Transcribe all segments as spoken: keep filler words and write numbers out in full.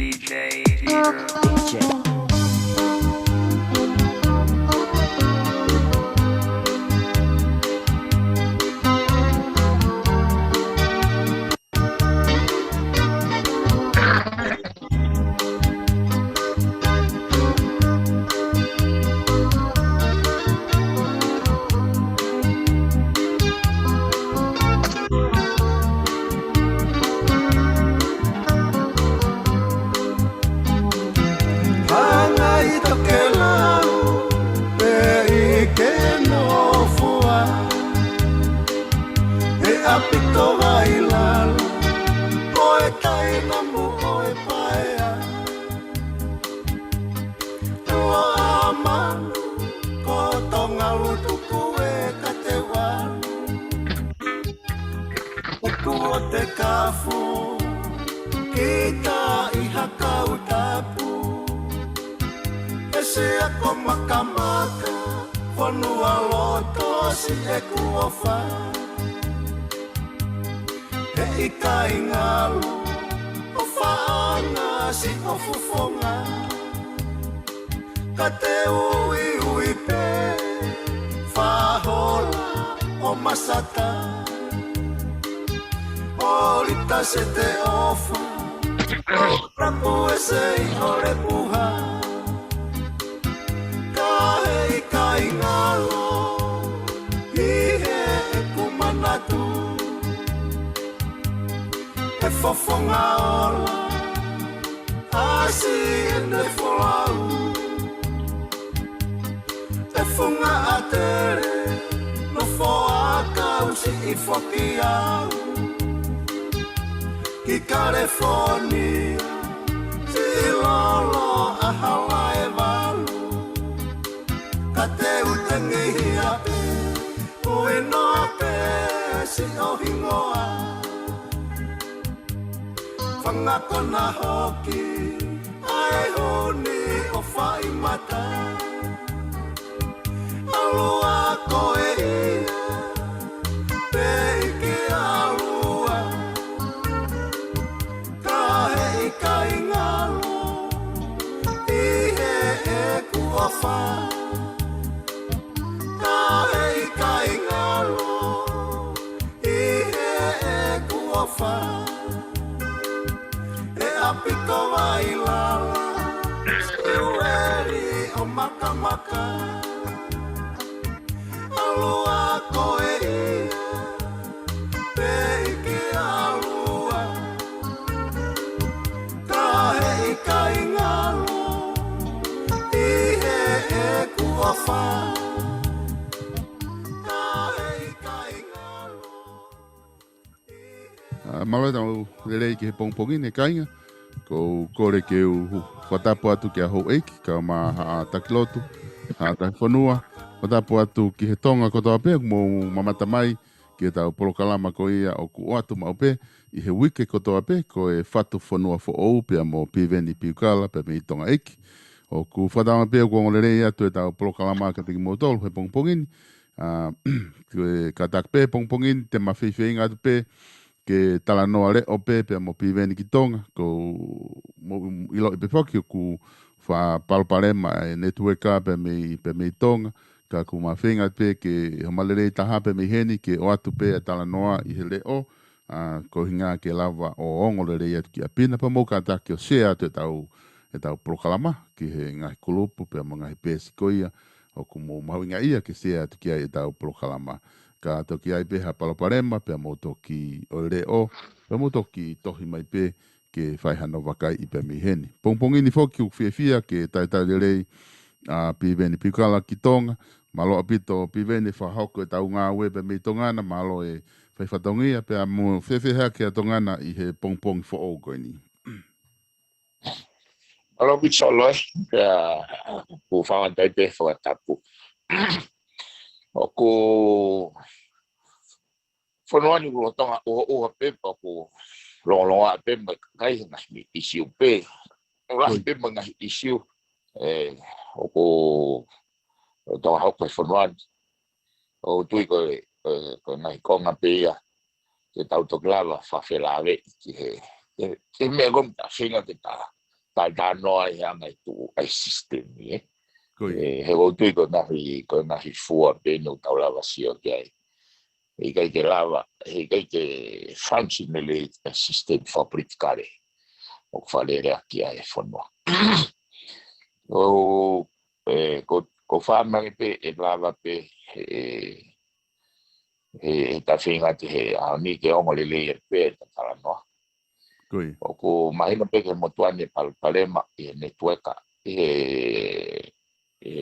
D J Peter. D J. Hanga ʻi tokelau, pea ʻi ke nofo ai. ʻE ʻapito vai lalo, ʻo e taina mo e paea. Ua manu, ko Tonga lutuku e ka te ua. ʻOku ʻo te kafu, kita ʻi ha kau tapu. ʻE sia ko Makamaka, fonua loto siʻeku ʻofa. ʻE ʻikai ngalo, ʻofaʻanga siʻo fofonga. Ka te uiui pē, fahola ʻo Masata. ʻOlita se te ʻofa, ʻo rapu e sei ʻo le puha. Ka he ʻikai ngalo, ʻi heʻeku manatu. ʻE fofonga ola, ʻasi ʻene folau. ʻE funga ʻatele, nofo ʻa kau siʻi foki au. Ki Kalefonia, siʻi lolo ʻa Halaevalu. Ka te u tengihi pē, ui noa pē siʻo hingoa. Fanga kona hoki, ʻa e honi ʻo Faimata. ʻAlua ko e ia, pea ʻi ke ʻalua. Ka he ʻikai ngalo, ʻi heʻeku ʻofa. Ka he ʻikai ngalo, ʻi heʻeku ʻofa. ʻE ʻapito vai lala, siʻi ueli ʻo Makamaka. ʻAlua ko e ia, pea ʻi ke ʻalua. Ka he ʻikai ngalo, ʻi heʻeku ʻofa. Ka he ʻikai ngalo. ʻA, mālō e tau lelei ki he pongipongi ni kāinga. ʻOku ou kole ke u hu-, fakatapu atu ki he houʻeiki, kae ʻumaʻā haʻa taki lotu, haʻa taki fonua. Fakatapu atu ki he Tonga kotoa pē, ʻoku mou mamata mai ki he tau polokalama ko ia ʻoku ʻoatu maʻu pē ʻi he uike kotoa pē, ko e Fatu Fonua Foʻou pea mo Piveni Piukala pea mei Tonga ʻEiki. ʻOku fakatauange pē ʻoku ongo lelei atu e tau polokalama kiate kimoutolu he pongipongi ni. ʻA, ko e kātaki pē pongipongi ni te ma feifeinga atu pē ke talanoa leʻo pē pea mo Piveni ki Tonga, ʻoku mou ʻiloʻi pē foki ʻoku fakapalopalema e netiueka pea mei, pea mei Tonga, ka ʻoku ma feinga pē ke homa lelei taha pea mei heni ke ʻoatu pē e talanoa ʻi he leʻo, ʻa, ko e ʻuhinga ke lava ʻo ongo lelei atu ki ʻapi na pea mou kātaki ʻo share atu e tau, e tau polokalama ki he ngaahi kulupu pea mo e ngaahi peesi ko ia ʻoku mou mahuʻingaʻia ke share atu ki ai e tau polokalama. Ka toki ʻi ai pē ha palopalema pea mou toki ʻo leʻo, pea mou toki tohi mai pē ke fai hano vakaiʻi pea mei heni. Pongipongi ni foki ʻoku fiefia ke talitali lelei ʻa Piveni Piukala ki Tonga. Mālō ʻaupito Piveni fakahoko e tau ngāue pea mei Tonga na, mālō e fai fatongia pea mo e fēfē hake ʻa Tonga na ʻi he pongipongi foʻou ko eni. Mālō ʻaupito Solo, pea ʻoku ou fakaʻapaʻapa pē fakatapu. ʻOku fonua ni ʻoku lolotonga ʻuha ʻuha pē, pea ʻoku longolongo pē mo e kakai he ngaahi ʻisiū pē. Lahi pē mo e ngaahi ʻisiū. ʻE, ʻoku lolotonga hoko he fonua ni. ʻOku ou tui ko e, ko e, ko e ngaahi konga pē ia ke tau toki lava fakafelāveʻi ki he, ki he, ki he meʻa ko eni ta feinga ke ta taʻetalanoa ʻi he anga e tuʻu ʻa e sisitemi, ē. Ko ia. Ē, he ʻoku ou tui ko e ngaahi, ko e ngaahi fua pē eni ʻoku tau lava sio ki ai. He ʻikai ke lava, he ʻikai ke function lelei e sisitemi fakapolitikale ʻoku fakaleleʻaki ai e fonua. ʻO, ē, ko, ko e fakamanatu pē ʻe lava pē, ē, ʻe, ʻe ta feinga atu he ʻaho ni ke ongo lelei pē ʻeta talanoa. Ko ia. ʻOku mahino pē ki he motuʻa ni e palopalema ʻi he netiueka, ʻi he, ʻi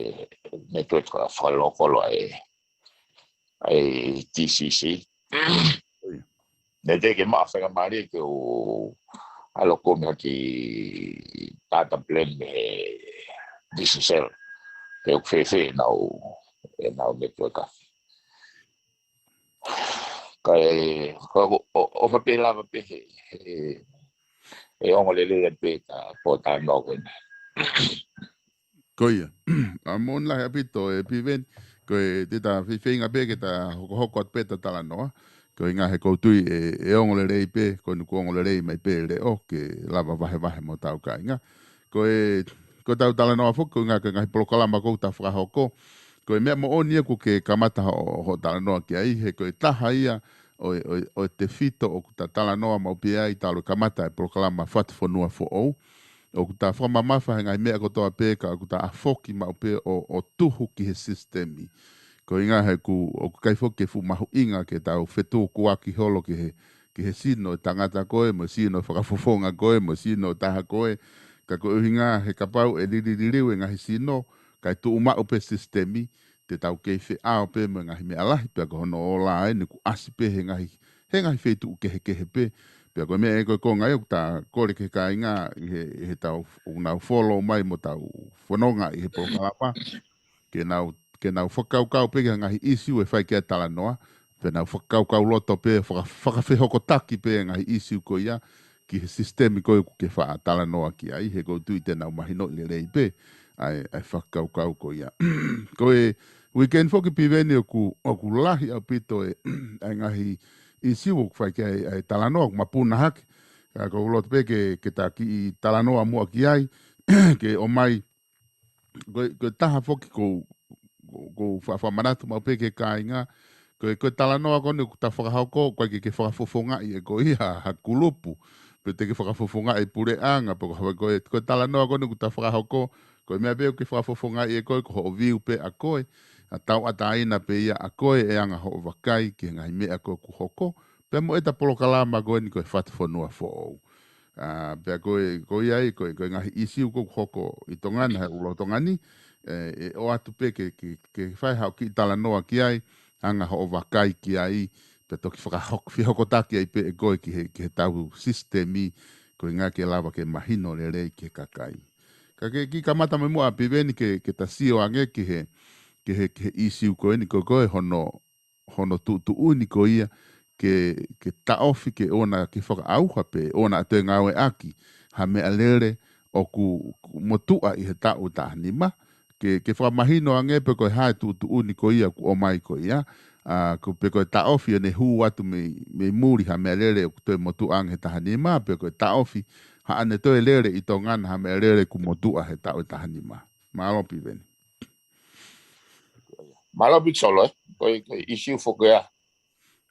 he netiueka fakalokolo ʻa e, ʻa e T C C. Ko ia. Ne teʻeki ke maʻu faingamālie ke u ʻalu ʻo kumi ha kiʻi data plan mei he Digicel. Ke u fēfē ʻenau, ʻenau netiueka. Kae, ko, ʻo, ʻo, ʻofa pē lava pē he, he, he ongo lelei pē ʻeta pōtalanoa ko eni. Ko ia. ʻA, moʻoni lahi ʻaupito ē Piveni, ko e te ta feinga pē ke ta hokohoko atu pē ʻeta talanoa. Ko e ʻuhinga he ʻoku ou tui ʻe, ʻe ongo lelei pē, ko eni kuo ongo lelei mai pē leʻo ke lava vahevahe mo hotau kāinga. Ko e, ko ʻetau talanoa foki, ko e ʻuhinga ko e ngaahi polokalama ʻoku ta fakahoko. Ko e meʻa moʻoni ʻoku ke kamata hoʻo, hoʻo talanoa ki ai, he ko e taha ia ʻo e, ʻo e, ʻo e tefito ʻoku ta talanoa maʻu pē ai talu e kamata e polokalama Fatufonua Foʻou. ʻOku ta fakamamafa he ngaahi meʻa kotoa pē ka ʻoku ta ʻafoki maʻu pē ʻo, ʻo tuhu ki he sisitemi. Ko e ʻuhinga he ʻoku, ʻoku ʻikai foki ke fuʻu mahuʻinga ke tau fetukuaki holo ki he, ki he sino e tangata ko ē, mo e sino e fakafofonga ko ē, mo e sino e taha ko ē. Ka ko e ʻuhinga he kapau ʻe lilililiu e ngaahi sino, kae tuʻu maʻu pē sisitemi, te tau kei feʻao pē mo e ngaahi meʻa lahi, pea ko hono ola eni ʻoku ʻasi pē he ngaahi, he ngaahi feituʻu kehekehe pē. Pea ko e meʻa ē ko e konga ia ʻoku ta kole ki he kāinga ʻi he, ʻi heʻetau, ʻoku nau follow mai mo ʻetau fononga ʻi he polokalama. Ke nau, ke nau fakakaukau pē ki he ngaahi ʻisiū ʻe fai ki ai e talanoa. Pea nau fakakaukau loto pē, faka-, fakafehokotaki pē e ngaahi ʻisiū ko ia ki he sisitemi ko ē ʻoku ke faʻa talanoa ki ai, he ʻoku ou tui te nau mahinoʻi lelei pē ʻa e, ʻa e fakakaukau ko ia. Ko e weekend foki Piveni ʻoku, ʻoku lahi ʻaupito e, ʻa e ngaahi ʻisiū ʻoku fai ki ai ʻa e talanoa, ʻoku mapuna hake. Ka ʻoku ou loto pē ke, ke ta kiʻi talanoa muʻa ki ai, ke ʻomai, ko e, ko e taha foki ʻoku, ʻoku, ʻoku fa-, fakamanatu maʻu pē ki he kāinga, ko e, ko e talanoa ko eni ʻoku ta fakahoko, ʻoku ʻikai ke, ke fakafofongaʻi ʻe koe ia ha kulupu, pe te ke fakafofongaʻi puleʻanga, pe ko e hā, ko e, ko e talanoa ko eni ʻoku ta fakahoko, ko e meʻa pē ʻoku ke fakafofongaʻi ʻe koe, ko hoʻo view pē ʻa koe, ʻa tauʻatāina pē ia ʻa koe ʻe anga hoʻo vakai ki he ngaahi meʻa ko ē ʻoku hoko, pea mo ʻeta polokalama ko eni ko e Fatufonua Foʻou. ʻA, pea ko e, ko ia ai, ko e, ko e ngaahi ʻisiū ʻoku hoko ʻi Tonga na he ʻulutonga ni, ē, ʻe ʻoatu pē ke, ke, ke fai haʻo kiʻi talanoa ki ai, anga hoʻo vakai ki ai, pea toki fakahok-, fehokotaki ai pē ʻe koe ki he, ki heʻetau sisitemi, ko e ʻuhinga ke lava ke mahino lelei ki he kakai. Ka ke kiʻi kamata mai muʻa Piveni ke, ke ta sio ange ki he, ki he, ki he ʻisiū ko eni ko e, ko e hono, hono tuʻutuʻuni ko ia ke, ke taʻofi ke ʻoua naʻa ke fakaʻauha pē, ʻoua naʻa toe ngāueʻaki ha meʻalele ʻoku motuʻa ʻi he taʻu ʻe taha nima, ke, ke fakamahino ange pe ko e hā e tuʻutuʻuni ko ia ʻoku ʻomai ko ia, ʻa, ko pe ko e taʻofi ʻene hū atu mei, mei muli ha meʻalele ʻoku toe motuʻa ange he taha nima, pe ko e taʻofi haʻane toe lele ʻi Tonga na ha meʻalele ʻoku motuʻa he taʻu ʻe taha nima. Mālō Piveni. Mālō Piveni Solo, ē. Ko e, ko e ʻisiū foki ia.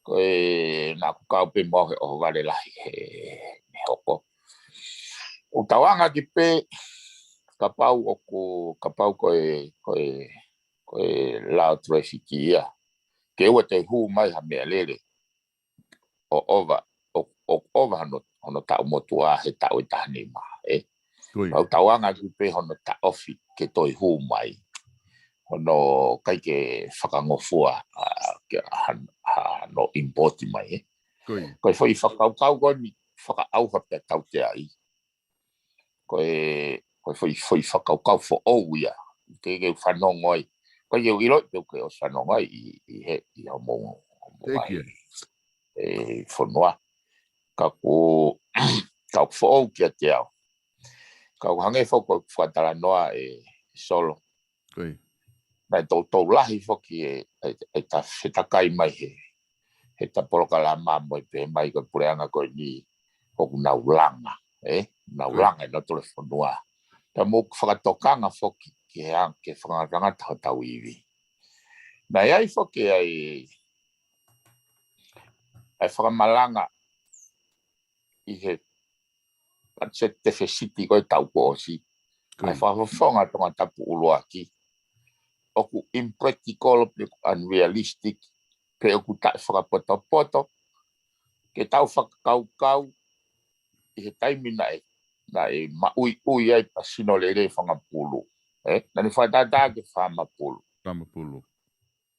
Ko e naʻa ku kau pē mo au he ʻohovale lahi he, he hoko. ʻOku tau anga ki pē kapau ʻoku, kapau ko e, ko e, ko e lao traffic ia. Ke ʻoua toe hū mai ha meʻalele ʻo ʻova, ʻo, ʻo ʻova hono, hono taʻu motuʻa he taʻu ʻe taha nima, ē. Ko ia. Pea ʻoku tau anga ki pē hono taʻofi ke toe hū mai. Hono ʻikai ke fakangofua, ʻa, ke han-, hano import mai, ē. Ko ia. Ko e foʻi fakakaukau ko eni fakaʻauha pea tauteaʻi. Ko e, ko e foʻi, foʻi fakakaukau foʻou ia. Ke, ke fanongo ai. Ko e ʻilo pe ke ʻosi fanongo ai ʻi, ʻi he, ʻi hoʻomou, hoʻomou Thank you. ʻe fonua. Ka ʻoku, ka ʻoku foʻou kiate au. Ka ʻoku hangē foki ko e fakatalanoa ʻe Solo. Ko ia. Naʻe toutou lahi foki e, e, ʻeta fetakai mai he, heʻeta polokalama mo e pehē mai ko e puleʻanga ko eni ʻoku nau langa. ē, nau langa ʻe nautolu e fonua. Pea mo ʻeku fakatokanga foki ki he anga, ki he fakangatangata hotau ivi. Naʻe ʻi ai foki ʻa e, ʻa e fakamalanga ʻi he patiseti tefesiti ko e taʻu kuo ʻosi. ʻA e fakafofonga Tongatapu ʻUluaki. ʻOku impractical pe ʻoku unrealistic, pe ʻoku taʻefakapotopoto ke tau fakakaukau ʻi he taimi naʻe, naʻe maʻuiʻui ai pea sino lelei e fanga pulu. Ē? Naʻa ne fakatātā ki he fāmapulu. Fāmapulu.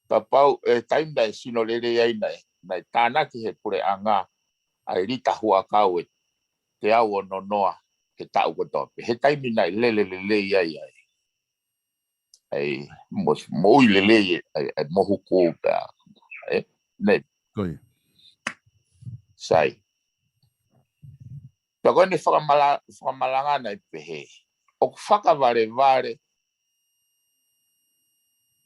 Kapau, ʻi he taimi naʻe sino lelei ai naʻe, naʻe tānaki he puleʻanga ʻa e lita huʻakau ʻe teau ono noa he taʻu kotoa pē. He taimi naʻe lele lelei ai ai. ʻA e mo-, moʻui lelei ai, ʻa e mohuku pea. Ē? Nē. Sai. Pea ko ʻene fakamala-, fakamalanga naʻe pehē. ʻOku fakavalevale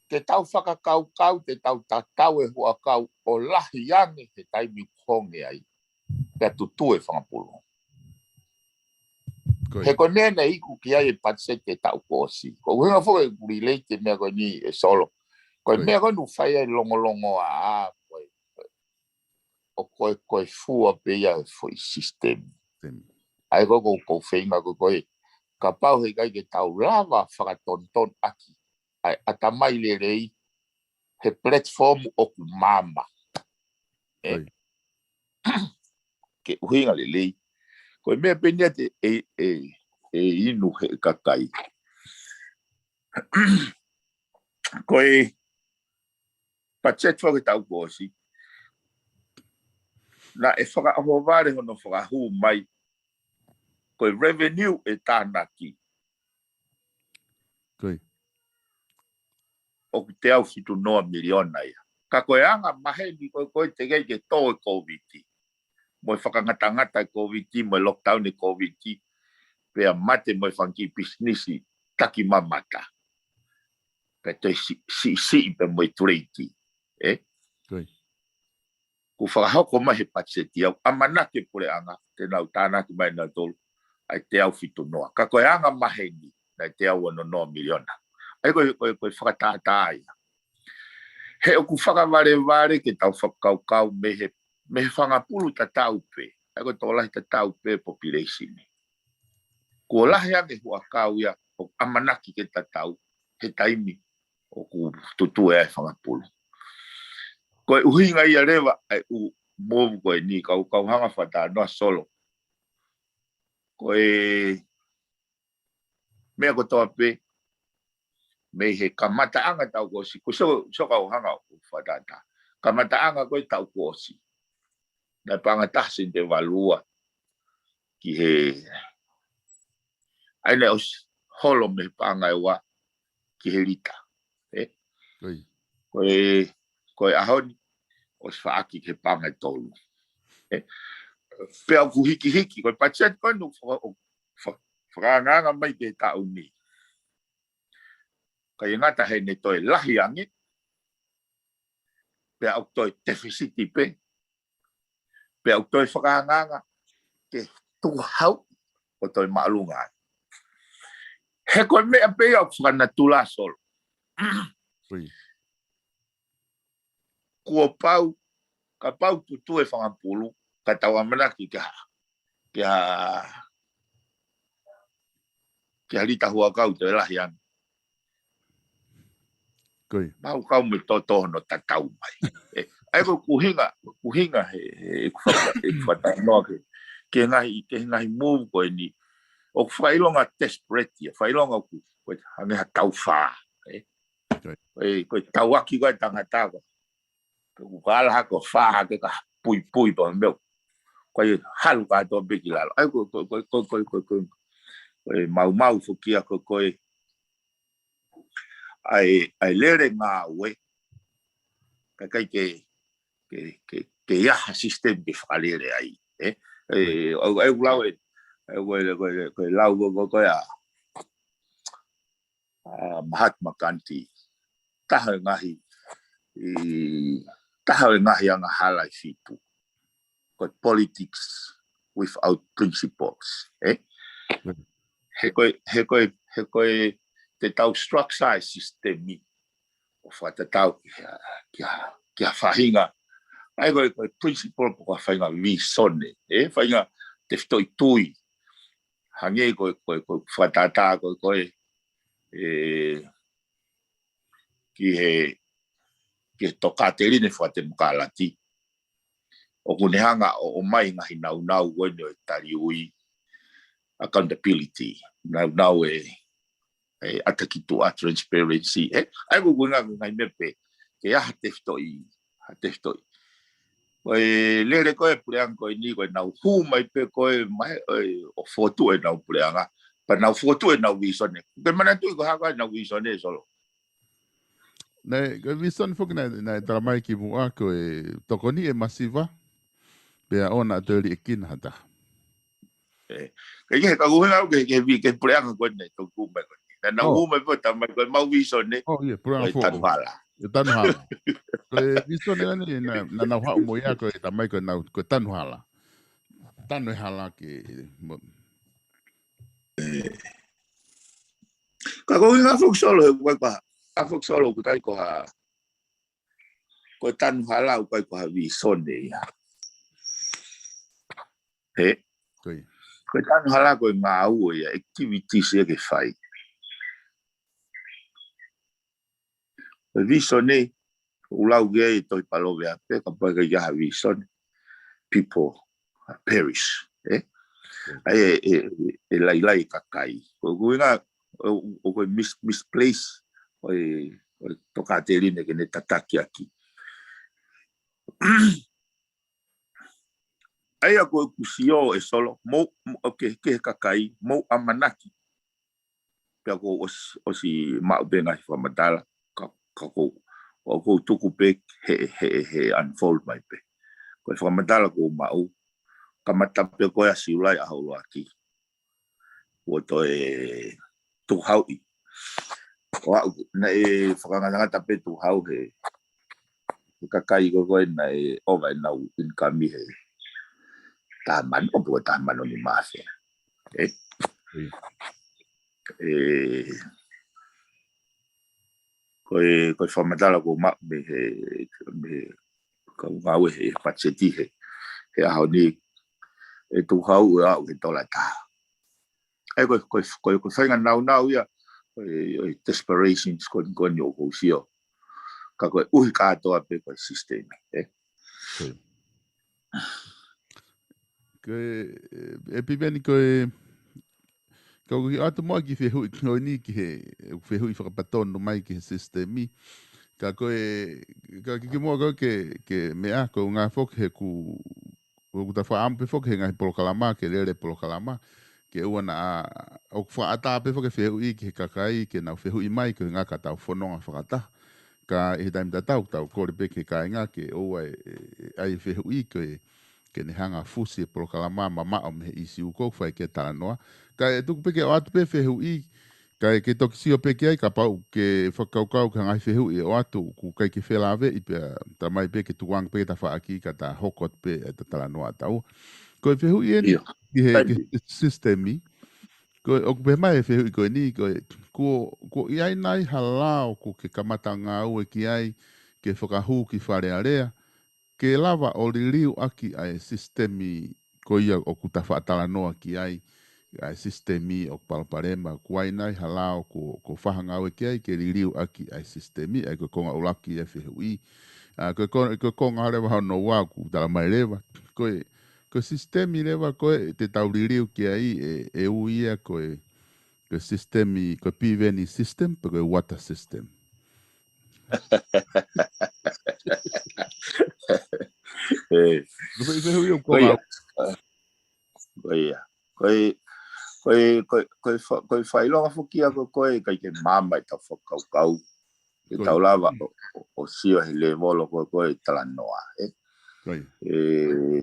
ke tau fakakaukau, te tau tatau e huʻakau ʻo lahi ange he taimi ʻoku honge ai. Pea tutū e fanga pulu. He ko ʻene naʻe iku ki ai e patiseti e taʻu kuo ʻosi. Ko e ʻuhinga foki ʻeku relate e meʻa ko eni ē Solo. Ko e meʻa ko eni ʻoku fai ai e longolongoaʻa, ko e, ʻo ko e, ko e fua pē ia e foʻi system. ʻA ia ko e, ko e, ko e feinga ko e, ko e, kapau heʻikai ke tau lava fakatonutonu ʻaki ʻa e ʻatamai lelei he platform ʻoku maama. Ē? Ke ʻuhinga lelei. Ko e meʻa pē eni ia te e, e, e inu he kakai. Ko e patiseti foki e taʻu kuo ʻosi. Naʻe fakaʻohovale hono fakahū mai. Ko e revenue ʻe tānaki. ʻOku teau fitu noa miliona ia. Ka ko e anga maheni ko e, ko e teʻeki ke tō e Kōviti. Mo e fakangatangata e Kōviti, mo e lockdown e Kōviti. Pea mate mo e fanga kiʻi pisinisi taki mamata. Pea toe si, si, si, pea mo e tuleiti. Ē? Kuo fakahoko mai he patiseti ʻoku ʻamanaki e puleʻanga, te nau tānaki mai nautolu, ʻa e teau fitu noa. Ka ko e anga maheni, naʻe teau ono noa miliona. ʻA ia ko e, ko e, ko e fakatātā ia. He ʻoku fakavalevale ke tau fakakaukau mei he, mei he fanga pulu tatau pē. ʻA ia ko e tokolahi tatau pē population. Kuo lahi ange huʻakau ia ʻoku ʻamanaki ke tatau he taimi ʻoku tutū ai e fanga pulu. Ko e ʻuhinga ia leva ʻa e ʻū move ko eni kau, kau hanga fakatalanoa Solo. Ko e meʻa kotoa pē mei he kamataʻanga taʻu kuo ʻosi, ko e Solo, Solo kau hanga ʻo fakatātā. Kamataʻanga ko e taʻu kuo ʻosi. Naʻe paʻanga taha sēniti ʻe valu ua ki he, ʻa ia naʻe ʻosi holo mei he paʻanga ʻe ua ki he lita. Ē? Ko e, ko e ʻaho ni, ʻosi faʻaki ki he paʻanga ʻe tolu. Ē? Pea ʻoku hikihiki, ko e patiseti ko eni ʻoku fa-, ʻoku fa-, fakaangaanga mai ki he taʻu ni. ʻIkai ngata heʻene toe lahi ange, pea ʻoku toe tefisiti pē, pea ʻoku toe fakaangaanga ke tukuhau ʻo toe māʻolunga ai. He ko e meʻa pē ia ʻoku fakanatula Solo. Kuo pau, kapau tutū e fanga pulu, ka tau ʻamanaki ke ha, ke ha, ke ha lita huʻakau toe lahi ange. Mau kau mo e toto hono tatau mai. Ē, ʻa ia ko e ʻuhinga, ʻuhinga he, he, ʻeku faka-, ʻeku fakatalanoa ki he, ki he ngaahi, ki he ngaahi move ko eni. ʻOku fakaʻilonga desperate ia, fakaʻilonga ʻoku, ko e hangē ha taufā. Ē, ko e, ko e tauaki ko e tangata ko. Ko e kala hake ʻo fā hake ka puipui pa meo. Ko e halu kātoa pē ki lalo. ʻA ia ko, ko e maumau foki ia ko e, ʻa e, ʻa e lele ngāue. Kae ʻikai ke, ke, ke, ke ʻi ai ha system ke fakalele ai. Ē? Ē, ʻoku, ʻoku lau ē, ʻoku, ko e, ko e lau ko, ko, ko ia ʻa Mahatma Gandhi. Taha e ngaahi, ʻi, taha e ngaahi angahala ʻe fitu. Ko e politics, without principles, eh? He ko e, he ko e, he ko e, te tau structure e system ʻi ʻo fakatatau ki ha, ki ha, ki ha faʻahinga. ʻA ia ko e, ko e principle pe ko ha faʻahinga visone, eh? Faʻahinga tefitoʻi tui. Hangē ko e, ko e, ko e fakatātā ko e, ko e, eh, ki he, ki he tokāteline fakatemokalati. ʻOku ne hanga ʻo, ʻo ʻomai ngaahi naunau ko eni ʻo e taliui, accountability, naunau e, e ʻata ki tuʻa, transparency, eh? ʻA ia ko e ʻuhinga ko e ngaahi meʻa pē, ke ʻi ai ha tefitoʻi, ha tefitoʻi. Ko e lele ko e puleʻanga ko eni, ko e nau hū mai pē ko e mai, ʻo e, ʻo fokotuʻu ʻenau puleʻanga, pea nau fokotuʻu ʻenau visone. Ke manatuʻi ko e hā ko ʻenau visone, Solo. Naʻe, ko e visone foki naʻe, naʻe tala mai kimuʻa ko e tokoni e masiva, pea ʻoua naʻa toe liʻekina ha taha. Eh, ke, ke, ka ʻuhinga au ke, ke vi, ke puleʻanga ko eni, tau hū mai ko eni. Naʻa nau Oh. hū mai pē ʻo tala mai ko e mau visone, Oh, yeah, puleʻanga ko e foʻou. Tanu hala. E tanu hala. Ko e visone eni, naʻa, naʻa nau haʻu mo ia ko e tala mai ko e nau, ko e tanu hala. Tanu e hala ke, mo- Ka ko e ʻuhinga foki Solo, he ʻoku ʻikai ko ha, ʻa foki Solo, ʻoku ʻikai ko ha, ko e tanu hala ʻoku ʻikai ko ha visone ia. He? Ko ia. Ko e tanu hala ko e ngāue ia, activities ia ke fai. Ko e visone, ʻoku lau ki ai e tohi Palōveape, kapau ʻoku ʻikai ha visone, people perish, eh? Mm. ʻA ia e, e, e lailai e kakai. Ko e ʻuhinga, ʻo, ʻo ko e mis-, misplace ʻo e, ʻo e tokāteline ke ne tataki ʻaki. ʻA ia ko e ʻoku sio e Solo, mou, mou, ʻo ke, ke he kakai, mou ʻamanaki. Pea ʻoku ou ʻosi, ʻosi maʻu pē ngaahi fakamatala, ka, ka ʻoku ou, ʻoku ou tuku pē he, he, he unfold mai pē. Ko e fakamatala ʻoku ou maʻu, kamata pē ko e ʻaho Siulai ʻaho ʻuluaki. Kuo toe tukuhauʻi. ʻO aʻu, naʻe fakangatangata pē tukuhau he, he kakai ko ē naʻe ʻova ʻenau income he taha mano, ʻo pe ko e taha mano nima afe. Eh? Ui. Eh, ko e, ko e fakamatala ʻoku ou maʻu mei he, mei he kau ngāue he patiseti he, he ʻaho ni, ʻe tukuhau ʻe aʻu he tola ʻe taha. ʻA ia ko e, ko e, ko e, ko e faʻahinga naunau ia, ko e, ko e desperations ko eni, ko eni ʻoku ou sio. Ka ko e ʻuhi kātoa pē ko e system, eh? Ko ia. Ko e, e, ʻe Piveni ko e, ka ʻoku ʻoatu muʻa ki he fehuʻi ko eni ki he, fehuʻi fakapatonu mai ki he sisitemi. Ka ko e, ka ke, ke muʻa ko e ke, ke meʻa ko e ʻuhinga foki he ʻoku, ʻoku ta fakaʻamu pē foki he ngaahi polokalama, ke lele polokalama, ke ʻoua naʻa, ʻoku fakaʻatā pē foki e fehuʻi ki he kakai, ke nau fehuʻi mai, ko e ʻuhinga ka tau fononga fakataha. Ka ʻi he taimi tatau, tau kole pē ki he kāinga, ke ʻoua ʻe, ʻe, ʻe ʻai e fehuʻi, ko e, ke ne hanga ʻo fusi e polokalama mamaʻo mei he ʻīsiu ʻoku fai ki ai e talanoa. Kae tuku pē ke ʻoatu pē fehuʻi, kae ke toki sio pē ki ai kapau ke fakakaukau ki ha ngaahi fehuʻi ʻe ʻoatu ʻoku ʻikai ke felāveʻi pea tala mai pē ke tukuange pē ki he tafaʻaki ka ta hoko atu pē ʻeta talanoa ʻataua. Ko e fehuʻi eni ʻIo. ki he, Thank ki you. he sisitemi, ko e, ʻoku pehē mai e fehuʻi ko eni, ko e, kuo, kuo ʻi ai nai ha lao ʻoku ke kamata ngāue ki ai, ke fakahū ki Fale Alea, ke lava ʻo liliu ʻaki ʻa e sisitemi ko ia ʻoku ta faʻa talanoa ki ai, ʻa e sisitemi ʻoku palopalema, kuo ʻi ai nai ha lao ʻoku, ʻoku ke fai ha ngāue ki ai, ke liliu ʻaki ʻa e sisitemi, ʻa ia ko e konga ʻuluaki ʻa e fehuʻi. ʻA, ko e ko-, ko e konga leva hono ua ʻoku tala mai leva. Ko e, ko e sisitemi leva ko ē te tau liliu ki ai ʻe, ʻe ui ia ko e, ko e sisitemi, ko e Piveni system, pe ko e water system. Eh. Ko e fehuʻi ʻoku Ko ia. Ko ia. Ko e, ko e, ko e, ko e fa-, ko e fakaʻilonga foki ia ko e ʻikai ke maama ʻetau fakakaukau. Ko ia. ʻEtau lava ʻo, ʻo, ʻo sio he levolo ko ē ʻo e talanoa, eh? Ko ia. Eh,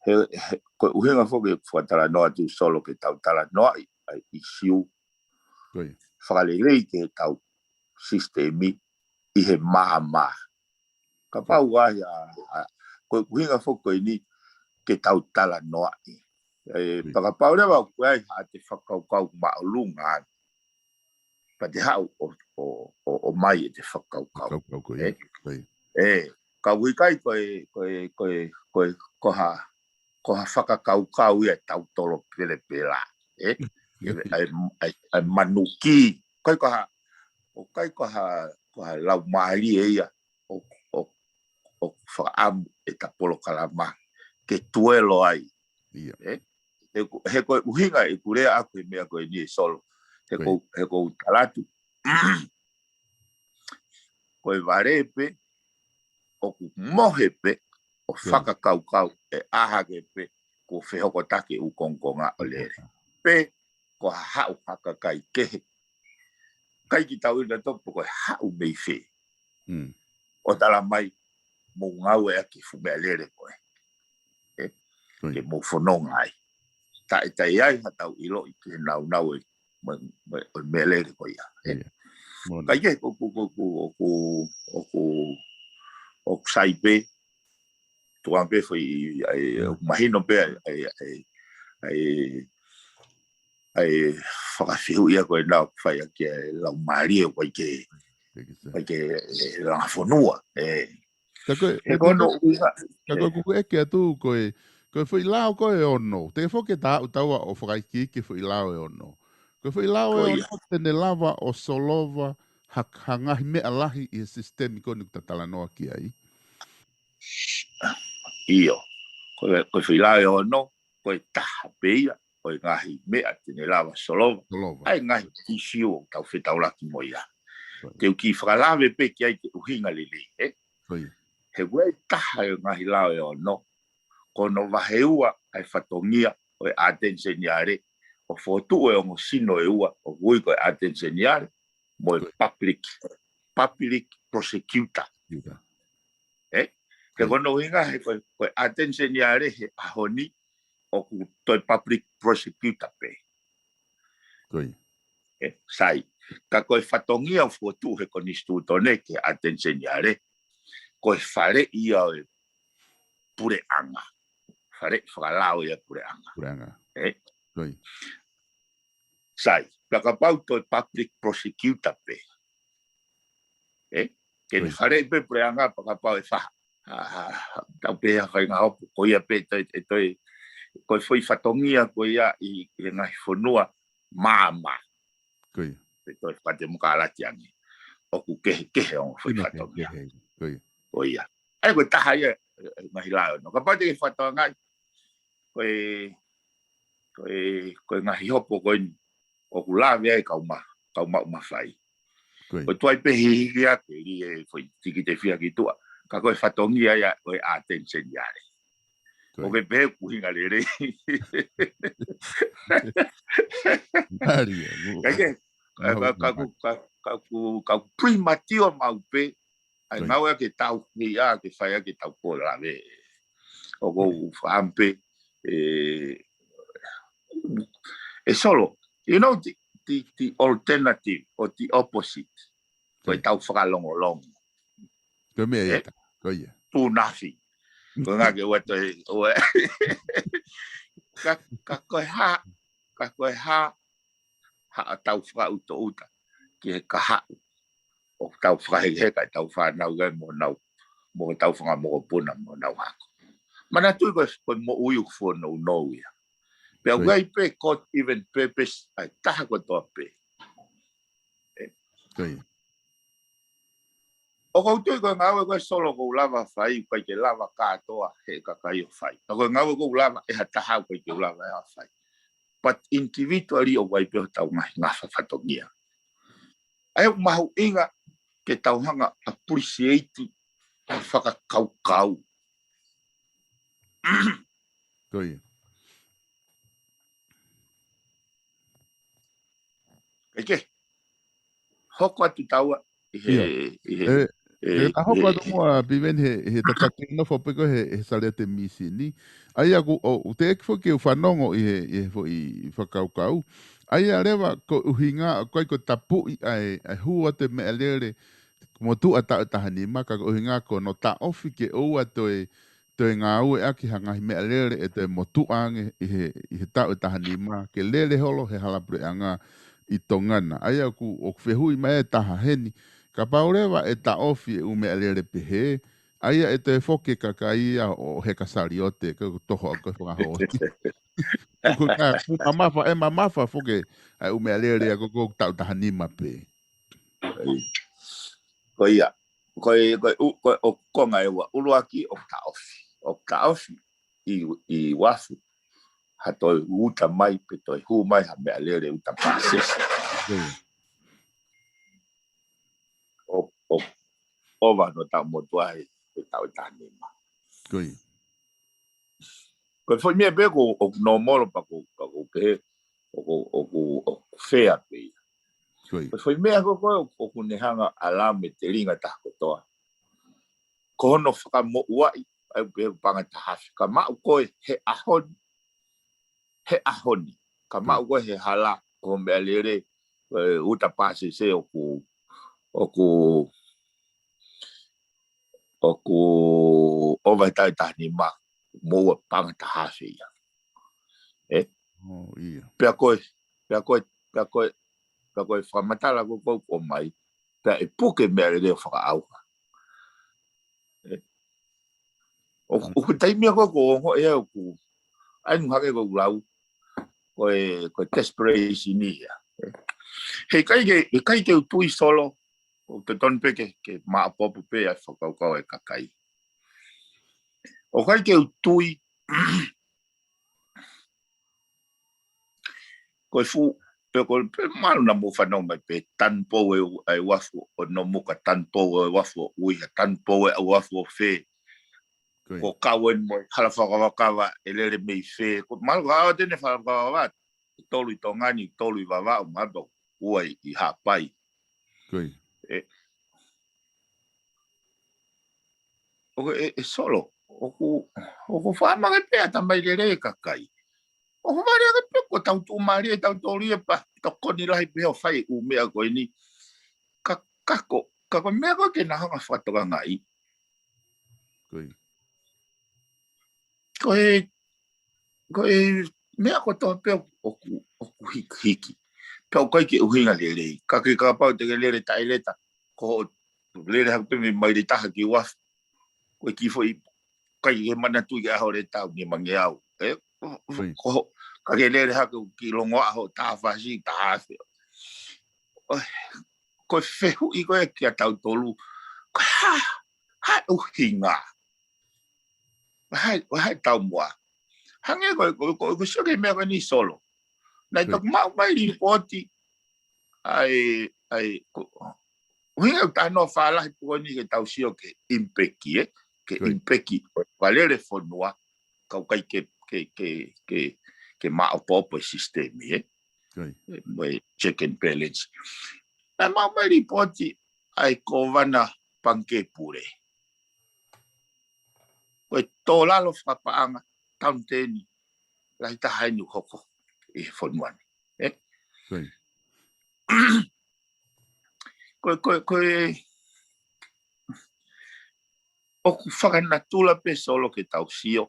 he, he, ko e ʻuhinga foki ʻeku fakatalanoa atu Solo ke tau talanoaʻi ʻa e ʻīsiu. Ko ia. Fakalelei ki heʻetau sisitemi ʻi he maama. Kapau ʻoku ʻi ai ha, ha, ko e ʻuhinga foki ko eni, ke tau talanoaʻi. ʻE, fakapau leva ʻoku ʻi ai haʻate fakakaukau māʻolunga ange, pea te haʻu ʻo, ʻo, ʻo, ʻo mai ʻete fakakaukau. Fakakaukau ko ia. ʻE, ka ʻoku ʻikai ko e, ko e, ko e, ko e, ko ha, ko ha fakakaukau ia ʻetau tolo pelepela. ʻE, ʻe, ʻe, ʻe, ʻe manuki. ʻIkai ko ha, ʻoku ʻikai ko ha, ko ha laumālie ia ʻo, ʻo, ʻo fakaʻamu ʻeta polokalama ke tuelo ai. ʻE? He ko, he ko e ʻuhinga ʻeku lea ʻaku he meʻa ko eni ʻe Solo. He ko, he ko u talatu. Ko e vale pē, ʻoku mohe pē, ʻo fakakaukau ʻe ʻaha ke pē, ko fehokotaki ʻū kongokonga ʻo lele. Pe, ko ha haʻu ha kakai kehe. ʻIkai ke tau ʻilo tautolu pe ko e haʻu mei fē. ʻO tala mai, mou ngāueʻaki e fuʻu meʻalele ko ē. ʻE, ke mou fononga ai. Taʻe, taʻe ʻi ai haʻatau ʻiloʻi ke nāunau e, mo, mo, ʻo e meʻalele ko ia. ʻE. ʻIkai ke, ko, ko, ko, ko, ʻoku, ʻoku, ʻoku sai pē, tuʻa pē foʻi, ʻai, mahino pē, ʻai, ʻai, ʻai, ʻai fakafehuʻi ia ko e nau fai ʻaki e laumālie ʻoku ʻikai ke, ʻikai ke, ʻe, langa fonua. ʻE. Ka ko e, he ko hono ʻuhinga, ka ko e kuku ʻeke atu ko e, ko e foʻi lao ko e ono. Te foki ke tau taua ʻo fakaikiiki e foʻi lao e ono. Ko e foʻi lao e ono te ne lava ʻo solova ha, ha ngaahi meʻa lahi ʻi he sisitemi ko eni ʻoku ta talanoa ki ai. ʻIo. Ko e, ko e foʻi lao e ono, ko e taha pē ia ʻo e ngaahi meʻa te ne lava solova. Solova. ʻA e ngaahi ʻīsiu ʻoku tau fetaulaki mo ia. Te u kiʻi fakalave pē ki ai ke ʻuhinga lelei, ʻe? He ʻoku ʻi ai e taha e ngaahi lao e ono, ko hono vahe ua ʻa e fatongia ʻo e ʻAteni Seniale, ʻo fokotuʻu e ongo sino ʻe ua, ʻoku ui ko e ʻAteni Seniale, mo e public, public prosecutor. ʻE? He ko hono ʻuhinga he ko e, ko e ʻAteni Seniale he ʻaho ni ʻoku toe public prosecutor pē. ʻE, sai. Ka ko e fatongia ʻoku fokotuʻu he konisitūtone ki he ʻAteni Seniale, ko e faleʻi ia ʻo e puleʻanga. Faleʻi fakalao ia ʻo e puleʻanga. Puleʻanga. ʻE? Sai, pea kapau toe public prosecutor pē. ʻE? Ke ne faleʻi pē puleʻanga pea kapau ʻe faha. ʻA, ʻa, ʻa, tau pehē ha faʻahinga hopo, ko ia pē toe, ʻe toe, ko e foʻi fatongia ko ia ʻi, ʻi he ngaahi fonua maama. Ko ia. Pe toe fakatemokalati ange. ʻOku kehekehe ongo foʻi fatongia. Ko ia. ʻA ia ko e taha ia, ʻe, ʻe, ngaahi lao e ono. Kapau te ke fakatokangaʻi, ko e, ko e, ko e ngaahi hopo ko eni, ʻoku lave ai kau ma, kau maʻu mafai. Ko e tuai pē hihiki ake li e foʻi tikite fia ki tuʻa. Ka ko e fatongia ia ʻo e ʻAteni Seniale. ʻOku ke pehē ʻoku ʻuhinga lelei. ʻIkai ke, ka, ka, ka, ka, ka, ka, ka premature maʻu pē, ʻa e ngāue ke tau, ke ia, ke fai ʻaki ʻetau pō lave. ʻOku ou faham pē, ʻe, ʻe Solo, you know, the, the, the alternative or the opposite. Ko e tau fakalongolongo. Ko e meʻa ia. Ko ia. Tū nafi. Ko e ngā ke ua toe, ua. Ka, ka ko e hā, ka ko e hā, haʻatau fakaʻutoʻuta ki he kahaʻu ʻoku tau fakahekeheka ʻetau fānau ai mo nau, mo tau fanga mokopuna mo nau hako. Manatuʻi ko e, ko e moʻui ʻoku fonounou ia. Pea ʻoku ʻi ai pē God given purpose ʻa e taha kotoa pē. Ko ia. ʻOku ou tui ko e ngāue ko e Solo ʻoku ou lava fai, ʻikai ke lava kātoa he kakai ʻo fai. Ka ko e ngāue ʻoku ou lava ʻe ha taha ʻikai ke u lava ʻe au fai. But individually ʻoku ʻi ai pē hotau ngaahi ngafa fatongia. ʻA ia ʻoku mahuʻinga ke tau hanga appreciate ʻa e fakakaukau. Ko ia. ʻIkai ke. Hoko atu taua ʻi he, ʻi he, ʻe, ʻe, ʻe, ka hoko atu muʻa Piveni he, he tataki nofo pē ko ē he, he Saleate Misini. ʻA ia ʻoku, ʻoku teʻeki foki ke u fanongo ʻi he, ʻi he foʻi fakakaukau. ʻA ia leva ko e ʻuhinga, ʻoku ʻikai ko e tapuʻi ʻa e, ʻa e hū atu e meʻalele, mo tuʻa taʻu ʻe taha nima, ka ko e ʻuhinga ko hono taʻofi ke ʻoua toe toe ngāueʻaki ha ngaahi meʻalele ʻe toe motuʻa ange ʻi he, ʻi he taʻu ʻe taha nima, ke lele holo he hala puleʻanga ʻi Tonga na. ʻA ia ʻoku, ʻoku fehuʻi mai e taha heni, kapau leva ʻe taʻofi e ʻū meʻalele pehē, ʻa ia ʻe toe foki e kakai ia ʻo heka saliote, ke toho ʻa ko e fakahooti. ʻOku ka, ʻoku mamafa, ʻe mamafa foki ʻa e ʻū meʻalele ia ko, ko e taʻu taha nima pē. Ko ia, ko e, ko e, ʻu-, ko e, ʻoku konga ʻe ua, ʻuluaki ʻoku taʻofi, ʻoku taʻofi ʻi, ʻi uafu, ha toe uta mai, pe toe hū mai, ha meʻalele uta pāsese. Ko ia. ʻO, ʻo, ʻo vano taʻu motuʻa he, he taʻu ʻe taha nima. Ko ia. Ko e foʻi meʻa pē ko, ʻoku nōmolo pea ko, pea ko pehē, ʻoku, ʻoku, ʻoku fea pē ia. Ko ia. Ko e foʻi meʻa ko, ko, ʻoku ne hanga ʻa lame telinga taha kotoa. Ko hono fakamoʻuaʻi, ʻa e pehē ko e paʻanga taha afe. Ka maʻu ko e he ʻaho ni, he ʻaho ni. Ka maʻu ko e he hala, ko e meʻalele, e, uta pāsese ʻoku, ʻoku, ʻoku ʻova he taʻu ʻe taha nima, moʻua paʻanga taha afe ia. ʻE? ʻO, ia. Pea ko e, pea ko e, pea ko e, pea ko e fakamatala ko, ko, ko mai, pea ʻe puke meʻalele ʻo fakaʻauha. ʻE? ʻO, ʻoku taimi ia ko, ko ongo ʻe ʻoku. ʻAi nu hake ko lau. Ko e, ko e desperation ia. ʻE? He ʻikai ke, he ʻikai ke u tui Solo, ʻoku totonu pē ke, ke maʻopoʻopo pē ʻa e fakakaukau ʻa e kakai. ʻOku ʻikai ke u tui, ko e fuʻu, pe ko e, pe malu na mo fanau mai pē, tanupou e u-, ʻa e uafu ʻo Nomuka, tanupou e uafu ʻo Uiha, tanupou e uafu ʻo fē. Ko ia. Ko Kauen mo e hala fakavakava ʻe lele mei fē. Ko malu ka ʻo tene fakavakava, ʻe tolu ʻi Tonga ni, tolu ʻi Vavaʻu, malu ua ʻi, ʻi Haʻapai. Ko ia. ʻE, ʻoku ʻe, ʻe Solo, ʻoku, ʻoku faʻa make pē ʻa e tamai lele e kakai. ʻOku vale ake pē ko tau tuʻumālie, tau tōlia pea tokoni lahi pē ʻo fai ʻū meʻa ko eni. Ka, ka ko, ka ko e meʻa ko ē ke na hanga fakatokangaʻi. Ko ia. Ko e, ko e meʻa kotoa pē ʻoku, ʻoku hikihiki. Pea ʻoku ʻikai ke ʻuhinga lelei. Ka ke kapau te ke lele taʻeleta, ko hoʻo lele hake pē mei maile taha ki uafu. Ko e kiʻi foʻi, ʻikai ke manatuʻi ke ʻaho lele taʻu nimangeau. ʻE? Ko ia. Ko ho-, ka ke lele hake ki longoaʻa hoʻo taha fasi, taha afe. ʻOi, ko e fehuʻi ko ē kia tautolu, ko e hā, hā e ʻuhinga. Hā, hā e taumuʻa. Hangē ko, ko, ko, ko sio ki he meʻa ko eni Solo. Naʻe toki maʻu mai lipooti, ʻa e, ʻa e, ko, ʻuhinga ʻoku talanoa fālahi pē ko eni ke tau sio ki he impeki, ē? Ki he impeki, ko e fakalele fonua, ka ʻoku ʻikai ke, ke, ke, ke, ke maʻopoʻopo e sisitemi, ē? Ko ia. Mo e check and balance. Naʻe maʻu mai lipooti ʻa e Kōvana Pangikē Pule. Ko e tō lalo fakapaʻanga, taʻu teni, lahi taha eni ʻoku hoko ʻi he fonua ni. Ē? Ko ia. Ko e, ko e, ko e, ʻoku fakanatula pē Solo ke tau sio,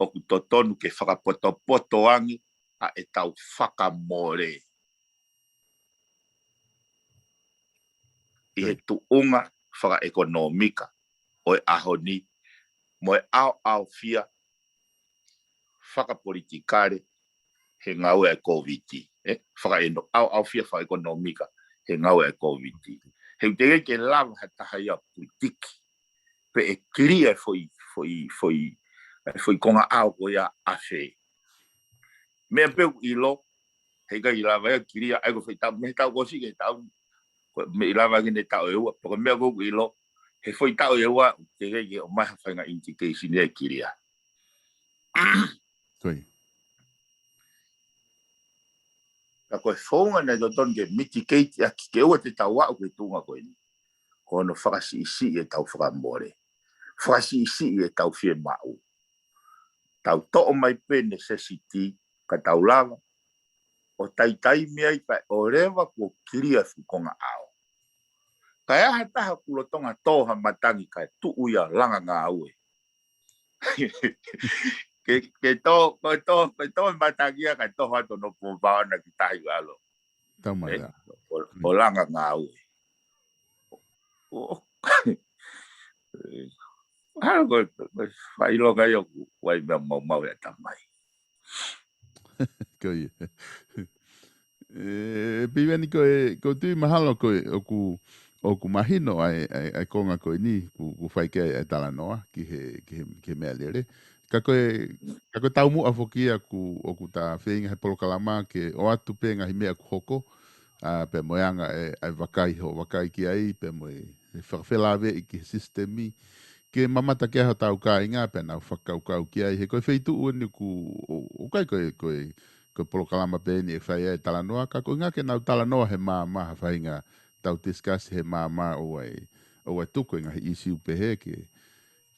ʻoku totonu ke fakapotopoto ange ʻa e tau fakamole ʻi he tuʻunga fakaʻekonōmika ʻo e ʻaho ni, mo e ʻaoʻaofia fakapolitikale he ngāue ʻa e Kōviti, ē? Fakaʻeno-, ʻaoʻaofia fakaʻekonōmika he ngāue ʻa e Kōviti. He ʻoku teʻeki ke lava ha taha ia ʻo pulitiki pe ʻe kilia e foʻi, foʻi, foʻi, e foʻi konga ʻao ko ia ʻa fē. Meʻa pē ʻoku ʻilo, he ʻikai lava ia kilia, ʻa ia ko e foʻi taʻu, mei he taʻu kuo ʻosi ki he taʻu, ko e meʻa ʻe lava ki he taʻu ʻe ua, pe ko e meʻa ʻoku ʻilo, he foʻi taʻu ʻe ua, teʻeki ke ʻomai ha faʻahinga indication ia kilia. Ko ia. Ka ko e founga naʻe totonu ke mitigate ʻaki ke ʻoua te tau aʻu ki he tuʻunga ko eni. Ko hono fakasiʻisiʻi e tau fakamole. Fakasiʻisiʻi e tau fiemaʻu. Tau toʻo mai pē necessity ka tau lava ʻo taitaimi ai kae ʻoua leva kuo kilia e fuʻu konga ʻao. Kae ʻi ai ha taha ʻoku lolotonga tō ha matangi kae tuʻu ia ʻo langa ngāue. Ke, ke tō, ko e tō, ko e tō e matangi ia, kae tō atu hono pōpaona ki tahi ʻalu. Tau mai ē, ʻa. ʻO, ʻo langa ngāue. ʻO, ʻo, ʻa, ko, ko, ko, fai loka ia ʻoku ʻi ai meʻa maumau ʻi he ʻatamai. Ko ia. ʻE, Piveni ko e, ko e tui mahalo ko e, ʻoku, ʻoku mahino ʻa e, ʻa e, ʻa e konga ko eni, ʻoku, ʻoku fai ki ai ʻa e talanoa, ki he, ki he, ki he meʻalele. Ka ko e, ka ko e taumuʻa foki ia ʻoku, ʻoku ta feinga he polokalama ke ʻoatu pē ngaahi meʻa ʻoku hoko, ʻa, pea mo e anga e, ʻa e vakai hoʻo vakai ki ai, pea mo e, e fakafelāveʻi ki he sisitemi, ke mamata ki ai hotau kāinga, pea nau fakakaukau ki ai, he ko e feituʻu eni ʻoku, ʻo, ʻoku ʻikai ko e, ko e, ko e polokalama pē eni ʻe fai ai e talanoa, ka ko e ʻuhinga ke nau talanoa he maama ha faʻahinga tau tisikasi he maama ʻoua ʻe, ʻoua ʻe tuku e ngaahi ʻīsiu pehē ke,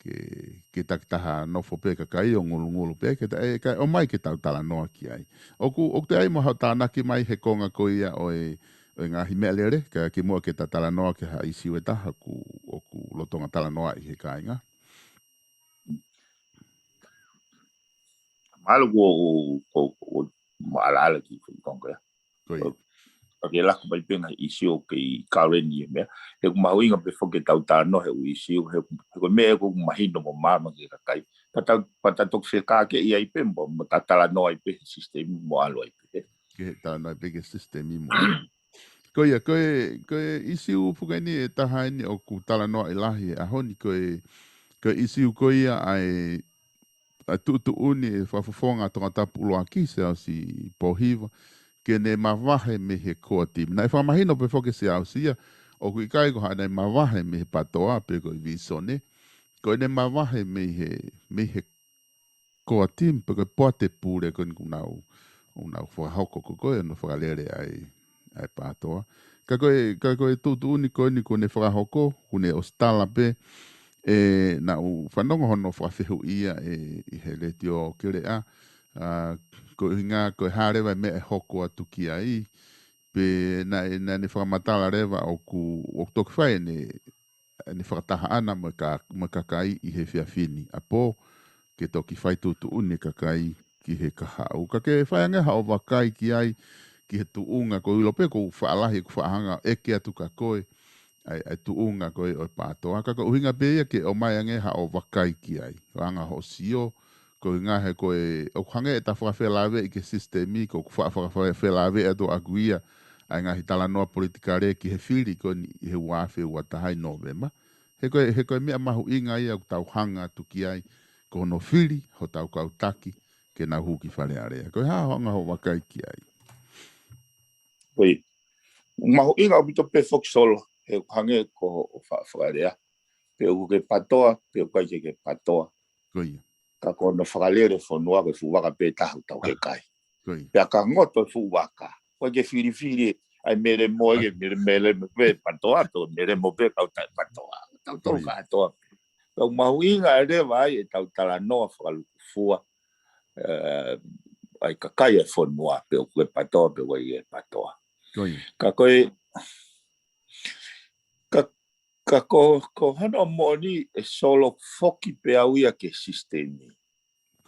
ke, ke takitaha nofo pē kakai ʻo ngulungulu pē, ke ta, ʻe, kae ʻomai ke tau talanoa ki ai. ʻOku, ʻoku toe ʻi ai mo haʻo tānaki mai he konga ko ia ʻo e, ʻo e ngaahi meʻalele, ka kimuʻa ke ta talanoa ki ha ʻīsiu ʻe taha ʻoku, ʻoku lolotonga talanoaʻi he kāinga. Mahalo ko, ko, ko, ko, maʻalaʻala ki he konga ia. Ko ia. Ka ke laku mai pē ngaahi ʻīsiu ʻoku kei current ʻi he meʻa. He ʻoku mahuʻinga pē foki ke tau talanoa he ʻū ʻīsiu, he, he ko e meʻa ʻoku mahino mo maama ki he kakai. Pea ta, pea ta toki fekākeʻi ai pē mo, mo ta talanoa ai pē he sisitemi mo ʻalu ai pē. Ke talanoa ai pē ki he sisitemi mo. Ko ia, ko e, ko e ʻīsiu foki eni ʻe taha eni ʻoku talanoaʻi lahi he ʻaho ni ko e, ko e ʻīsiu ko ia ʻa e, ʻa e tuʻutuʻuni e fakafofonga Tongatapu ʻuluaki, Siaosi Pōhiva, ke ne mavahe mei he core team. Naʻe fakamahino pē foki ʻe Siaosi ia, ʻoku ʻikai ko haʻane mavahe mei he PATOA pe ko e vīsone, ko ʻene mavahe mei he, mei he core team, pe ko e poate pule ko eni ʻoku nau, ʻoku nau fakahoko ko ē ʻo nau fakalele ai ʻa e PATOA. Ka ko e, ka ko e tuʻutuʻuni ko eni kuo ne fakahoko, kuo ne ʻosi tala pē, ʻe, naʻá ku fanongo hono fakafehuʻi ia ʻe, ʻi he Letiō Keleʻa, ʻa, ko e ʻuhinga, ko e hā leva e meʻa ʻe hoko atu ki ai, pea naʻe, naʻá ne fakamatala leva ʻoku, ʻoku toki fai ʻene, ʻene fakataha ʻana mo e ka-, mo e kakai ʻi he efiafi ni ʻapō, ke toki fai tuʻutuʻuni e kakai ki he kahaʻu. Ka ke fai ange haʻo vakai ki ai, ki he tuʻunga, ʻoku ou ʻilo pē ʻoku faʻa lahi ʻeku faʻa hanga ʻo ʻeke atu kia koe, ʻa e, ʻa e tuʻunga ko ē ʻo e PATOA. Ka ko e ʻuhinga pē ia ke ʻomai ange haʻo vakai ki ai. ʻO anga hoʻo sio, ko e ʻuhinga he ko e, ʻoku hangē ʻeta fakafelāveʻi ki he sisitemi, ko ʻeku faʻa fakafelāveʻi atu ʻaʻaku ia, ʻa e ngaahi talanoa politikale ki he fili ko eni ʻi he ua afe ua taha ʻi Nōvema. He ko e, he ko e meʻa mahuʻinga ia ʻoku tau hanga atu ki ai, ko hono fili hotau kau taki ke nau hū ki Fale Alea. Ko e hā hoʻo anga hoʻo vakai ki ai? Ko e mahuʻinga ʻaupito pē foki Solo, he ʻoku hangē ko hoʻo fa-, fakalea. Pe ʻoku ke PATOA, pe ʻoku ʻikai ke ke PATOA. Ko ia. Ka ko hono fakalele fonua ko e fuʻu vaka pē ʻe taha ʻoku tau heka ai. Ko ia. Pea ka ngoto e fuʻu vaka, ʻoku ʻikai ke filifili ʻa e melemo, ʻikai ke mele-, melemo pē PATOA, pe melemo pē kau taʻe PATOA. Tautolu kātoa pē. Pea ʻoku mahuʻinga leva ai ʻetau talanoa fakalūkufua, ē, ʻa e kakai ʻo e fonua, pe ʻoku ke PATOA, pe ʻoku ʻikai ke PATOA. Ko ia. Ka ko e, ka, ka ko, ko hono moʻoni ʻe Solo, foki pē au ia ki he sisitemi.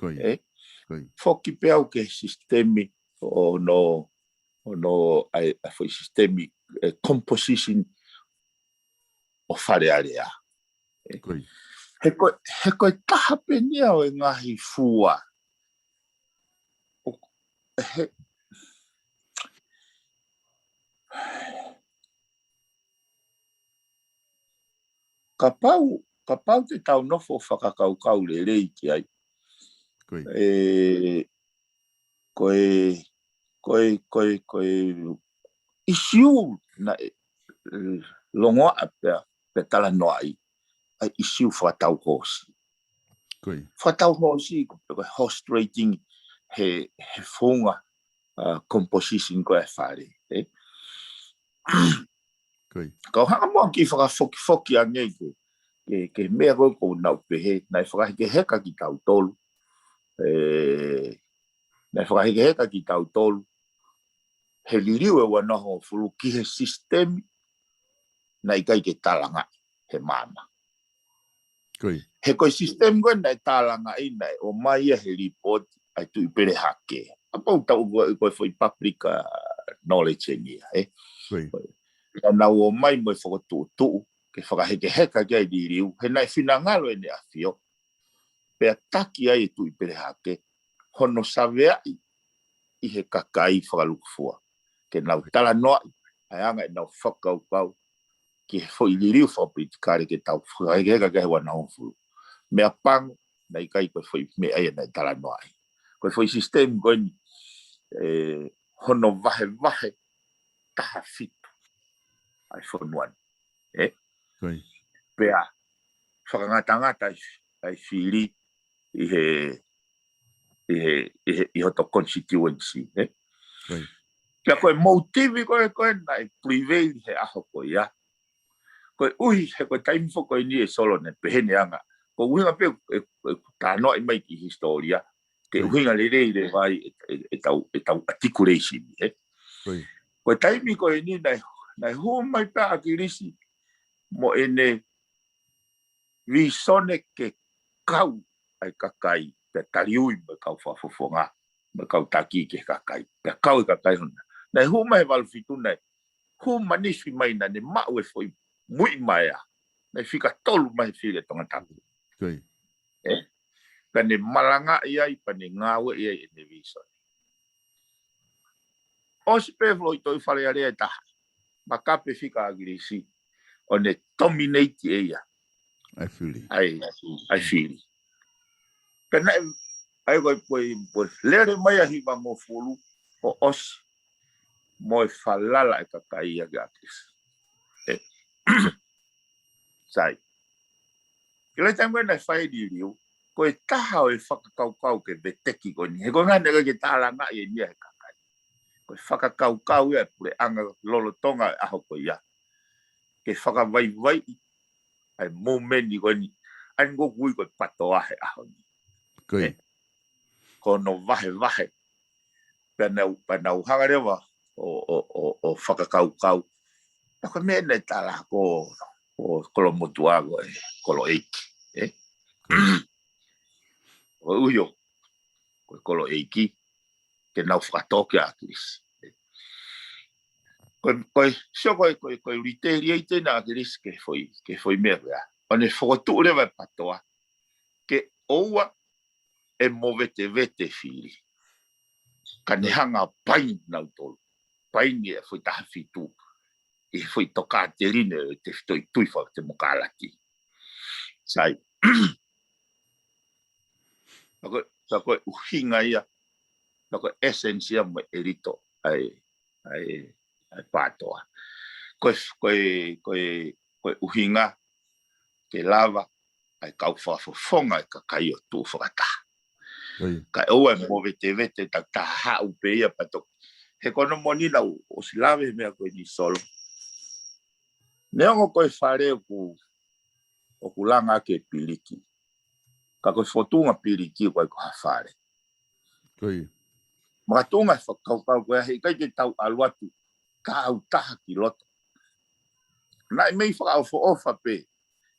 Ko ia. Ē? Ko ia. Foki pē au ki he sisitemi ʻo hono, hono ʻa e, ʻa e foʻi sisitemi, ē, composition ʻo Fale Alea. Ē? Ko ia. He ko, he ko e taha pē eni ia ʻo e ngaahi fua. ʻO, he, kapau, kapau te tau nofo fakakaukau lelei ki ai. Ko ia. Ē, ko e, ko e, ko e, ko e ʻīsiu naʻe, ē, longoaʻa pea, pea talanoaʻi, ʻa e ʻīsiu fakatau hoosi. Ko ia. Fakatau hoosi, ko e horse trading he, he founga, ʻa, composition ko ē ʻa e fale, ē? Ko ia. Kau hanga muʻa ʻo kiʻi fakafokifoki ange ki he, ki he, ki he meʻa ko ē ʻoku ou nau pehē, naʻe fakahekeheka kitautolu. Ē, naʻe fakahekeheka kitautolu he liliu ʻe ua noa hongofulu ki he sisitemi naʻe ʻikai ke talangaʻi he maama. Ko ia. He ko e system ko ē naʻe tālangaʻi naʻe ʻomai ia he lipooti ʻa e Tuʻi Pele Hake. ʻA pau tau ko e, ko e foʻi public, uh, knowledge eni ia, ē? Ko ia. Naʻa nau ō mai mo e fokotuʻutuʻu, ke fakahekeheka ki ai e liliu, he naʻe finangalo ʻEne ʻAfio. Pea taki ai e Tuʻi Pele Hake, hono saveaʻi ʻi he kakai fakalukufua. Ke nau talanoaʻi, ʻa e anga ʻenau fakakaukau, ki he foʻi liliu fakapolitikale ke tau fakahekeheka ki he ua noa hongofulu. Meʻapango, naʻe ʻikai ko e foʻi meʻa ia naʻe talanoaʻi. Ko e foʻi system ko eni, ē, hono vahevahe taha fitu ʻa e fonua ni. Ē? Ko ia. Pea, fakangatangata ʻa e, ʻa e fili ʻi he, ʻi he, ʻi he, ʻi hoto constituency, ē? Ko ia. Pea ko e motive ko ē, ko ē naʻe prevail he ʻaho ko ia. Koeʻuhi, he ko e taimi foki ko eni ē Solo naʻe pehē ʻene anga. Ko e ʻuhinga pē ē, ē, ē, talanoaʻi mai ki hisitōlia. Ke Ko ia. ʻuhinga lelei leva ai ʻe, ʻe, ʻetau, ʻetau articulation, ē? Ko ia. Ko e taimi ko eni naʻe, naʻe hū mai pē ʻa ʻAkilisi mo ʻene vīsone ke kau ʻa e kakai, pea taliui mo e kau fakafofonga, mo e kau taki ki he kakai, pea kau e kakai hono. Naʻe hū mai he valu fitu naʻe, hū manifi mai naʻa ne maʻu e foʻi muiʻi maea, naʻe fika tolu mai he fili ʻa Tongatapu. Ko ia. Ē? Pea ne malangaʻi ai, pea ne ngāueʻi ai ʻene vīsone. ʻOsi pē Floyd ʻo ʻi Fale Alea ʻe taha. Makape fika ʻa ʻAkilisi. ʻO ne dominate ʻe ia ʻa e fili. ʻA e, ʻa e fili. Pea naʻe, ʻa ia ko e, ko e, ko e lele mai ʻa e hivangofulu ʻo ʻosi mo e falala ʻa e kakai ia kia ʻAkilisi. Ē. Sai. Ki he taimi ko ē naʻe fai e liliu, ko e taha ʻo e fakakaukau ke veteki ko eni. He ko e ʻuhinga naʻe ʻikai ke tālangaʻi ʻeni ia he kakai. Ko e fakakaukau ia ʻa e puleʻanga lolotonga ʻo e ʻaho ko ia. Ke fakavaivaiʻi ʻa e movement ko eni. ʻA eni ʻoku ui ko e PATOA he ʻaho ni. Ko ia. Ē, ko hono vahevahe. Pea nau, pea nau hanga leva ʻo, ʻo, ʻo, ʻo fakakaukau. Pea ko e meʻa naʻe tala ko, ko Kolomotuʻa ko e koloʻeiki, ē? Ko ia. Ko e ʻuhi ʻo, ko e koloʻeiki, ke nau fakatō kia ʻAkilisi. Ko e, ko e, sio ko e, ko e, ko e retaliate ʻa ʻAkilisi ki he foʻi, ki he foʻi meʻa ko ia. ʻO ne fokotuʻu leva e PATOA, ke ʻoua ʻe movetevete fili. Ka ne hanga ʻo paini nautolu. Paini e foʻi taha fitu. ʻI he foʻi tokāteline ʻo e tefitoʻi tui fakatemokalati. Sai. Pea ko e, pea ko e ʻuhinga ia. Pea ko e essence ia mo e ʻelito ʻa e, ʻa e, ʻa e PATOA. Ko e, ko e, ko e, ko e ʻuhinga ke lava ʻa e kau fakafofonga ʻa e kakai ʻo tuʻu fakataha. Ko ia. Kae ʻoua ʻe movetevete ta, ta haʻu pē ia pea toki. He ko hono moʻoni naʻa ku ʻosi lave he meʻa ko eni Solo. Neongo ko e fale ʻoku, ʻoku langa ʻaki e piliki. Ka ko e fotunga piliki ʻoku ʻikai ko ha fale. Ko ia. Makatuʻunga e fakakaukau ko ia he ʻikai ke tau ʻalu atu, tau taha ki loto. Naʻe mei fakaʻofoʻofa pē,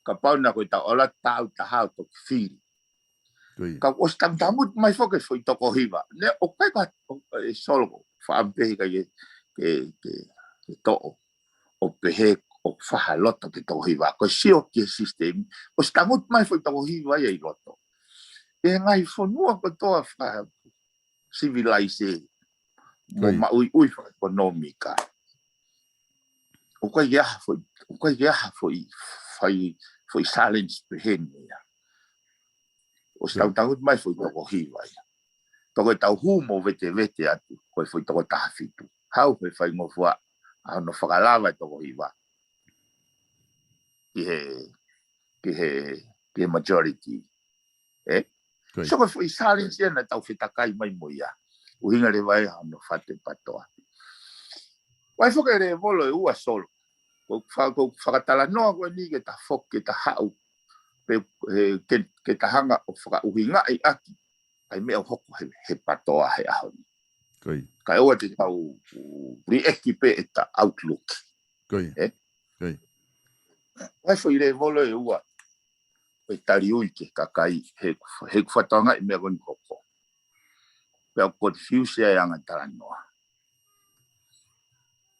kapau naʻa ko e tau ʻalu atu tau taha ʻo toki fili. Ko ia. Ka ʻosi tangutangutu mai foki e foʻi toko hiva. Ne, ʻoku ʻikai ko ha, ʻo, ē Solo ko, faʻa pehē ʻikai ke, ke, ke, ke toʻo. ʻO pehē ʻoku faʻa loto ke toko hiva. Ko e sio ki he system, ʻosi tangutu mai foʻi toko hiva ia ʻi loto. ʻI he ngaahi fonua kotoa faka-civilized, mo Ko ia. maʻuiʻui fakaʻekonōmika. ʻOku ʻikai ke ʻi ai ha foʻi, ʻoku ʻikai ke ʻi ai ha foʻi, fai, foʻi challenge pehē ni ia. ʻOsi Ko ia. tangutangutu mai foʻi toko hiva ia. Pea ko e tau hū movetevete atu, ko e foʻi toko taha fitu. Haʻu he faingofua, ʻa hono fakalava e toko hiva. Ki he, ki he, ki he majority. Ē? Ko ia. So ko e foʻi challenge ia naʻa tau fetakai mai mo ia. ʻUhinga leva ia hono fatu e PATOA. ʻOku ʻi ai foki e lēvolo ʻe ua Solo. Ko e fa-, ko e fakatalanoa ko eni ke ta foki, ke ta haʻu. Pe, he, ke, ke ta hanga ʻo fakaʻuhingaʻi ʻaki ʻa e meʻa ʻoku hoko he, he PATOA he ʻaho ni. Ko ia. Kae ʻoua te tau liʻeki pē ʻeta outlook. Ko ia. Ē? Ko ia. ʻOku ʻi ai foʻi lēvolo ʻe ua. ʻe taliui ki he kakai, he, he ʻoku fakatokangaʻi e meʻa ko eni ʻoku hoko. Pea ʻoku confuse ai e anga talanoa.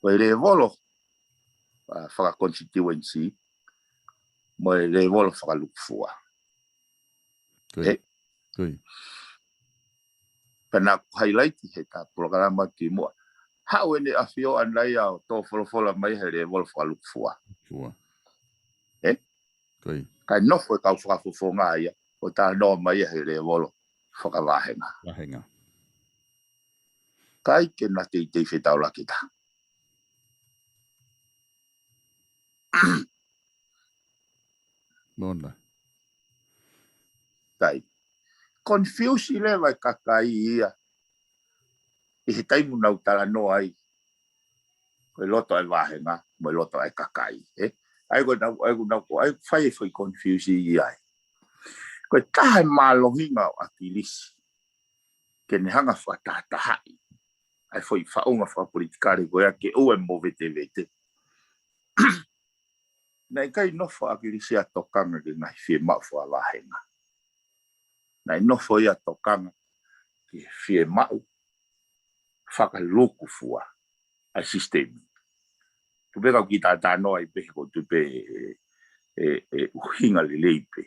Ko e lēvolo, ʻa, fakaconstituency, mo e lēvolo fakalukufua. Ko ia. He? Ko ia. Pea naʻa ku highlight he ta polokalama kimuʻa. Haʻu ʻEne ʻAfio ʻana ia ʻo tō folofola mai he lēvolo fakalukufua. Fua. He? Ko ia. Kae nofo e kau fakafofonga ia, ʻo talanoa mai ia he lēvolo fakavāhenga. Vāhenga. ʻIkai ke na teitei fetaulaki taha. Mona. Sai. Confuse leva e kakai ia. ʻI he taimi ʻoku nau talanoa ai. Ko e loto ʻa e vāhenga, mo e loto ʻa e kakai, ē? ʻA ia ko ʻenau, ʻa ia ko ʻenau, ʻa ia fai e foʻi confuse ia ai. Ko e taha e mālohinga ʻo ʻAkilisi. Ke ne hanga fakatahatahaʻi. ʻA e foʻi faʻunga fakapolitikale ko ia ke ʻoua ʻe movetevete. Naʻe ʻikai nofo ʻa ʻAkilisi ia ʻo tokanga ki he ngaahi fiemaʻu fakavāhenga. Naʻe nofo ia ʻo tokanga ki he fiemaʻu fakalukufua ʻa e sisitemi. Tuku pē kau kiʻi talanoa ai pē he ko e tuku pē e, e, e ʻuhinga lelei pē.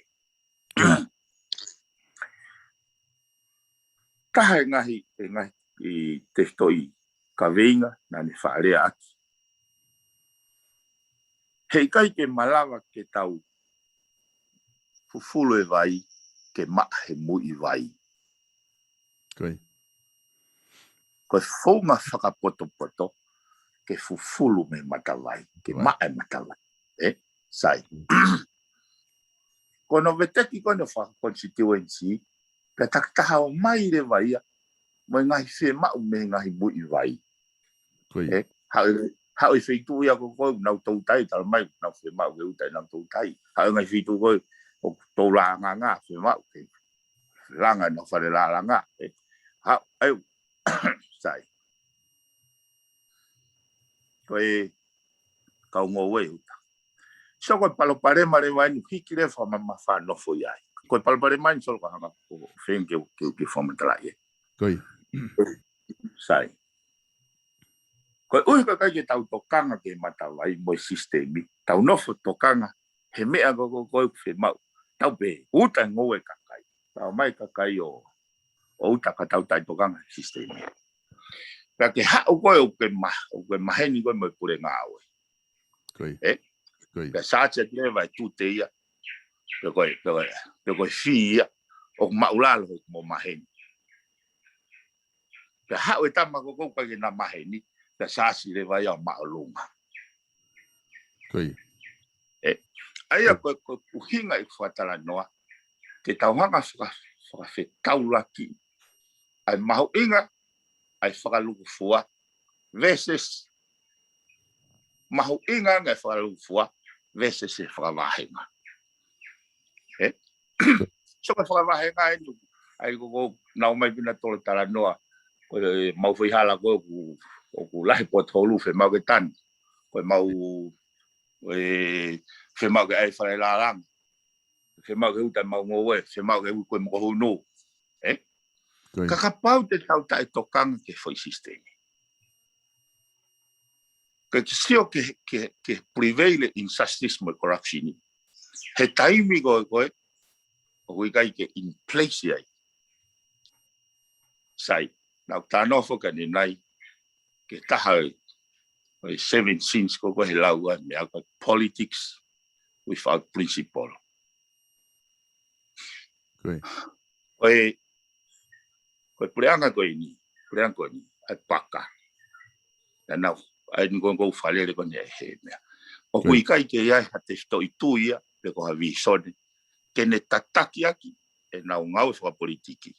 Taha e ngaahi, e ngaahi tefitoʻi kaveinga naʻa ne faʻa lea ʻaki. He ʻikai ke malava ke tau fufulu e vai, ke maʻa he muiʻi vai. Ko ia. Ko e founga fakapotopoto, ke fufulu mei he matavai, ke Right. maʻa e matavai. Ē? Sai. Ko hono veteki ko eni ʻo e fakaconstituency, pea takitaha ʻomai leva ia, mo e ngaahi fiemaʻu mei he ngaahi muiʻi vai. Ko ia. Ē? Haʻu, haʻu e feituʻu ia ko ē, ʻoku nau toutai, talamai, nau fiemaʻu ke uta ʻenau toutai. Haʻu e ngaahi feituʻu ko ē, ʻoku toulānganga, fiemaʻu ke langa ʻenau fale lālanga. Ē? Haʻu, ʻa ia, sai. Ko e kau ngoue uta. So ko e palopalema leva eni hiki leva fakamamafa nofo ia ai. Ko e palopalema eni solo ka hanga ko fengi ke, ke, ke fakamatalaʻi ē. Ko ia. Sai. Ko e ʻuhi ko e ʻikai ke tau tokanga ki he matavai mo e sisitemi. Tau nofo tokanga he meʻa ko ē, ko ē, ko ē ʻoku fiemaʻu. Tau pehē, uta e ngoue kakai. Tau mai kakai ʻo, ʻo uta ka tau taʻetokanga he sisitemi. Pea ke haʻu ko ē ʻoku ke ma-, ʻoku ke maheni ko ē mo e pule ngāue. Ko ia. Ē? Ko ia. Pea sātia ki leva e tute ia. Pe ko e, pe ko e, pe ko e fee ia. ʻOku māʻulalo he mo maheni. Pea haʻu e tama ko ē ʻoku ʻikai ke na maheni. Pea sāsi leva ia ʻo māʻolunga. Ko ia. Ē, ʻa ia ko e, ko e ʻuhinga ʻi he fakatalanoa, ke tau hanga faka-, fakafetaulaki, ʻa e mahuʻinga, ʻa e fakalukufua, versus, mahuʻinga ʻa e fakalukufua, versus e fakavāhenga. Ē? So ko e fakavāhenga eni, ʻa ia ko ē, ʻoku nau ōmai pē ʻo nau talanoa, ko e mau foʻi hala ko ē ʻoku, ʻoku lahi potholu fiemaʻu ke tanu. Ko e mau, ē, fiemaʻu ke ʻai fale lālanga. Fiemaʻu ke uta e mau ngoue, fiemaʻu ke uta e mokohunu. Ē? Ko ia. Ka kapau te tau taʻetokanga ki he foʻi sisitemi. Ke ke sio ki he, ki he, ki he prevalent injustice mo e corruption. He taimi ko ē, ko ē, ʻoku ʻikai ke in place ai. Sai, naʻa ku talanoa foki ʻanenai, ki he taha ʻo e, ʻo e seven sins ko ē, ko e lau ʻa e meʻa ko e politics without principle. Ko ia. Ko e, ko e puleʻanga ko eni, puleʻanga ko eni, ʻa e paka. Naʻa nau, ʻa eni ko ē ʻoku ou fakalele ko eni he meʻa. ʻOku Ko ia. ʻikai ke ʻi ai ha tefitoʻi tui ia, pe ko ha vīsone, ke ne tataki ʻaki ʻenau ngāue fakapolitiki.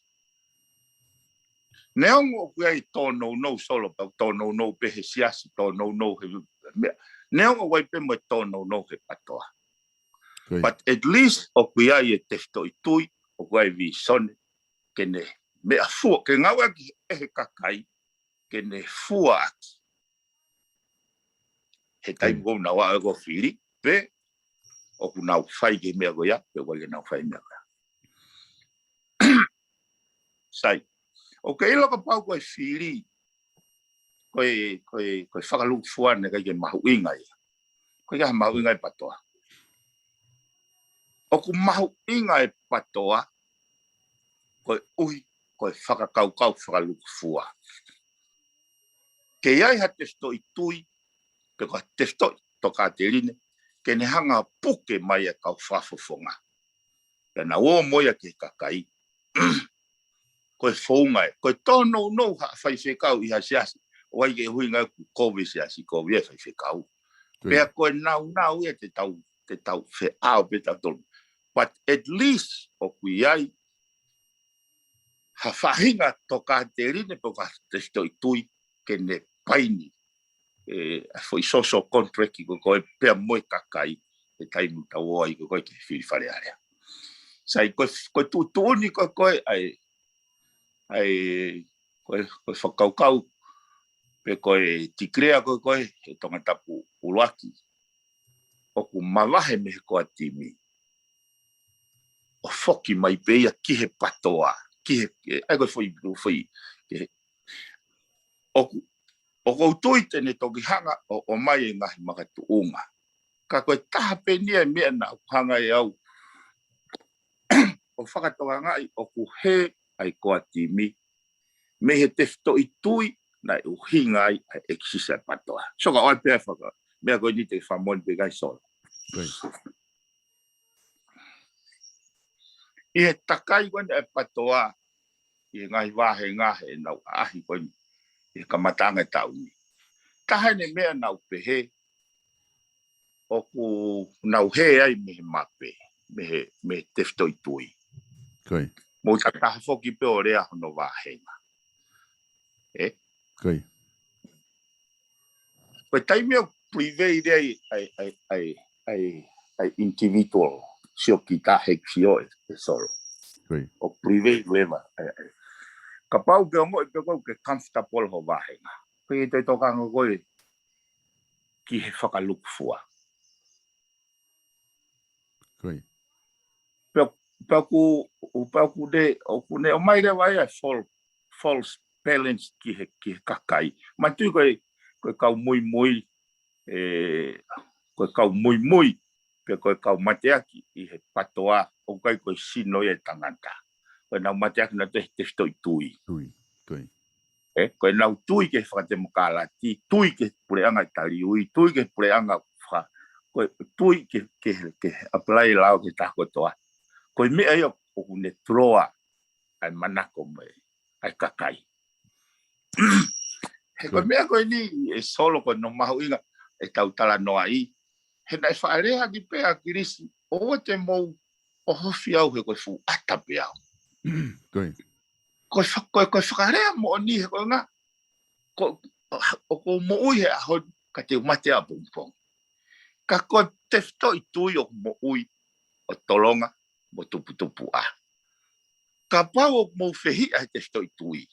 Neongo ʻoku ʻi ai e tōnounou solo, pea tōnounou pē he siasi, tōnounou he meʻa. Neongo ʻoku ʻi ai pē mo e tōnounou he patoa. Ko ia. But at least ʻoku ʻi ai e tefitoʻi tui, ʻoku ʻi ai e vīsone, ke ne meʻa fua, ke ngāue ʻaki ʻe he kakai, ke ne fua ʻaki. He taimi Ko ia. ʻoku nau ō ko ē ʻo fili, pe ʻoku nau fai ki he meʻa ko ia, pe ʻoku ʻikai ke nau fai meʻa ko ia. Sai. ʻOku ke ʻilo kapau ko e fili, ko e, ko e, ko e fakalukufua naʻe ʻikai ke mahuʻinga ia. Ko e ʻikai ha mahuʻinga e PTOA. ʻOku mahuʻinga e PTOA, koeʻuhi, ko e fakakaukau fakalukufua. Ke ʻi ai ha tefitoʻi tui, pe ko ha tefitoʻi tokāteline, ke ne hanga puke mai e kau fakafofonga. Pea nau ō mo ia ki he kakai. Ko e founga ē, ko e tōnounou ha faifekau ʻi ha siasi, ʻoku ʻikai ke ʻuhinga ʻoku kovi siasi, kovi e faifekau. Pea ko e naunau ia te tau, te tau feʻao pe tau tonu. But at least ʻoku ʻi ai ha faʻahinga tokāteline pe ko ha tefitoʻi tui ke ne paini e, ʻa e foʻi social contract ko ē pea mo e kakai he taimi tau ō ai ko ē ki he fili Fale Alea. Sai ko e, ko e tuʻutuʻuni ko ē ʻa e, ʻa e, ko e, ko e fakakaukau pe ko e tikilea ko ē ʻe Tongatapu ʻUluaki ʻoku mavahe mei he koa timi ʻo foki mai pē ia ki he PTOA, ki he, ʻa ia ko e foʻi, foʻi, ke, ʻoku, ʻoku ou tui te ne toki hanga ʻo, ʻomai e ngaahi makatuʻunga. Ka ko e taha pē ia e meʻa naʻa ku hanga ʻe au ʻo fakatokangaʻi ʻoku hē ʻa e koa timi mei he tefitoʻi tui naʻe ʻuhinga ai ʻa e exist ʻa e PTOA. So ka ʻoua pē ʻa e faka, meʻa ko eni te fakamoʻoni pē kae Solo. ʻI he takai ko eni ʻa e PTOA, ʻi he ngaahi vāhenga heʻenau ʻaʻahi ko eni, ʻi he kamataʻanga e taʻu ni. Taha eni e meʻa naʻa ku pehē, ʻoku nau hē ai mei he mape, mei he, mei he tefitoʻi tui. Mou tataha foki pē ʻo lea hono vāhenga. ʻE? Ko e taimi ʻoku prevail ai ʻa e, ʻa e, ʻa e, ʻa e, ʻa e individual, sio ki taha he sio ʻe, ʻe Solo. ʻOku prevail leva, ʻa e, ʻa e. Kapau ke ongoʻi pē koe ke comfortable ho vāhenga. Pea ke toe tokanga koe ki he fakalukufua. Pea, pea ʻoku, pea ʻoku ne, ʻoku ne ʻomai leva ia e fal-, false balance ki he, ki he kakai. Manatuʻi ko e, ko e kau muimui, ʻe, ko e kau muimui, pe ko e kau mateaki ʻi he PTOA, ʻoku ʻikai ko e sino ia e tangata. Ko ʻenau mateaki naʻe ʻi he tefitoʻi tui. ʻE, ko ʻenau tui ki he fakatemokalati, tui ki he puleʻanga ʻe taliui, tui ki he puleʻanga fa-, ko e tui ki he, ki he, ki he apply lao ki he taha kotoa. Ko e meʻa ia ʻoku ne tuloa ʻa e manako mo e, ʻa e kakai. He ko e meʻa ko eni ʻe Solo ko hono mahuʻinga ʻetau talanoaʻi. He naʻe faʻa lea ʻaki pē ʻa ʻAkilisi, ʻoua te mou ʻohofi au he ko e fuʻu ʻata pē au. Ko e fa-, ko e, ko e fakalea moʻoni he ko e ʻuhinga, ko, ʻoku ou moʻui he ʻaho ni ka te u mate ʻapongipongi. Ka ko e tefitoʻi tui ʻoku moʻui ʻo tolonga mo tuputupuʻa. Kapau ʻoku mou fehiʻa he tefitoʻi tui.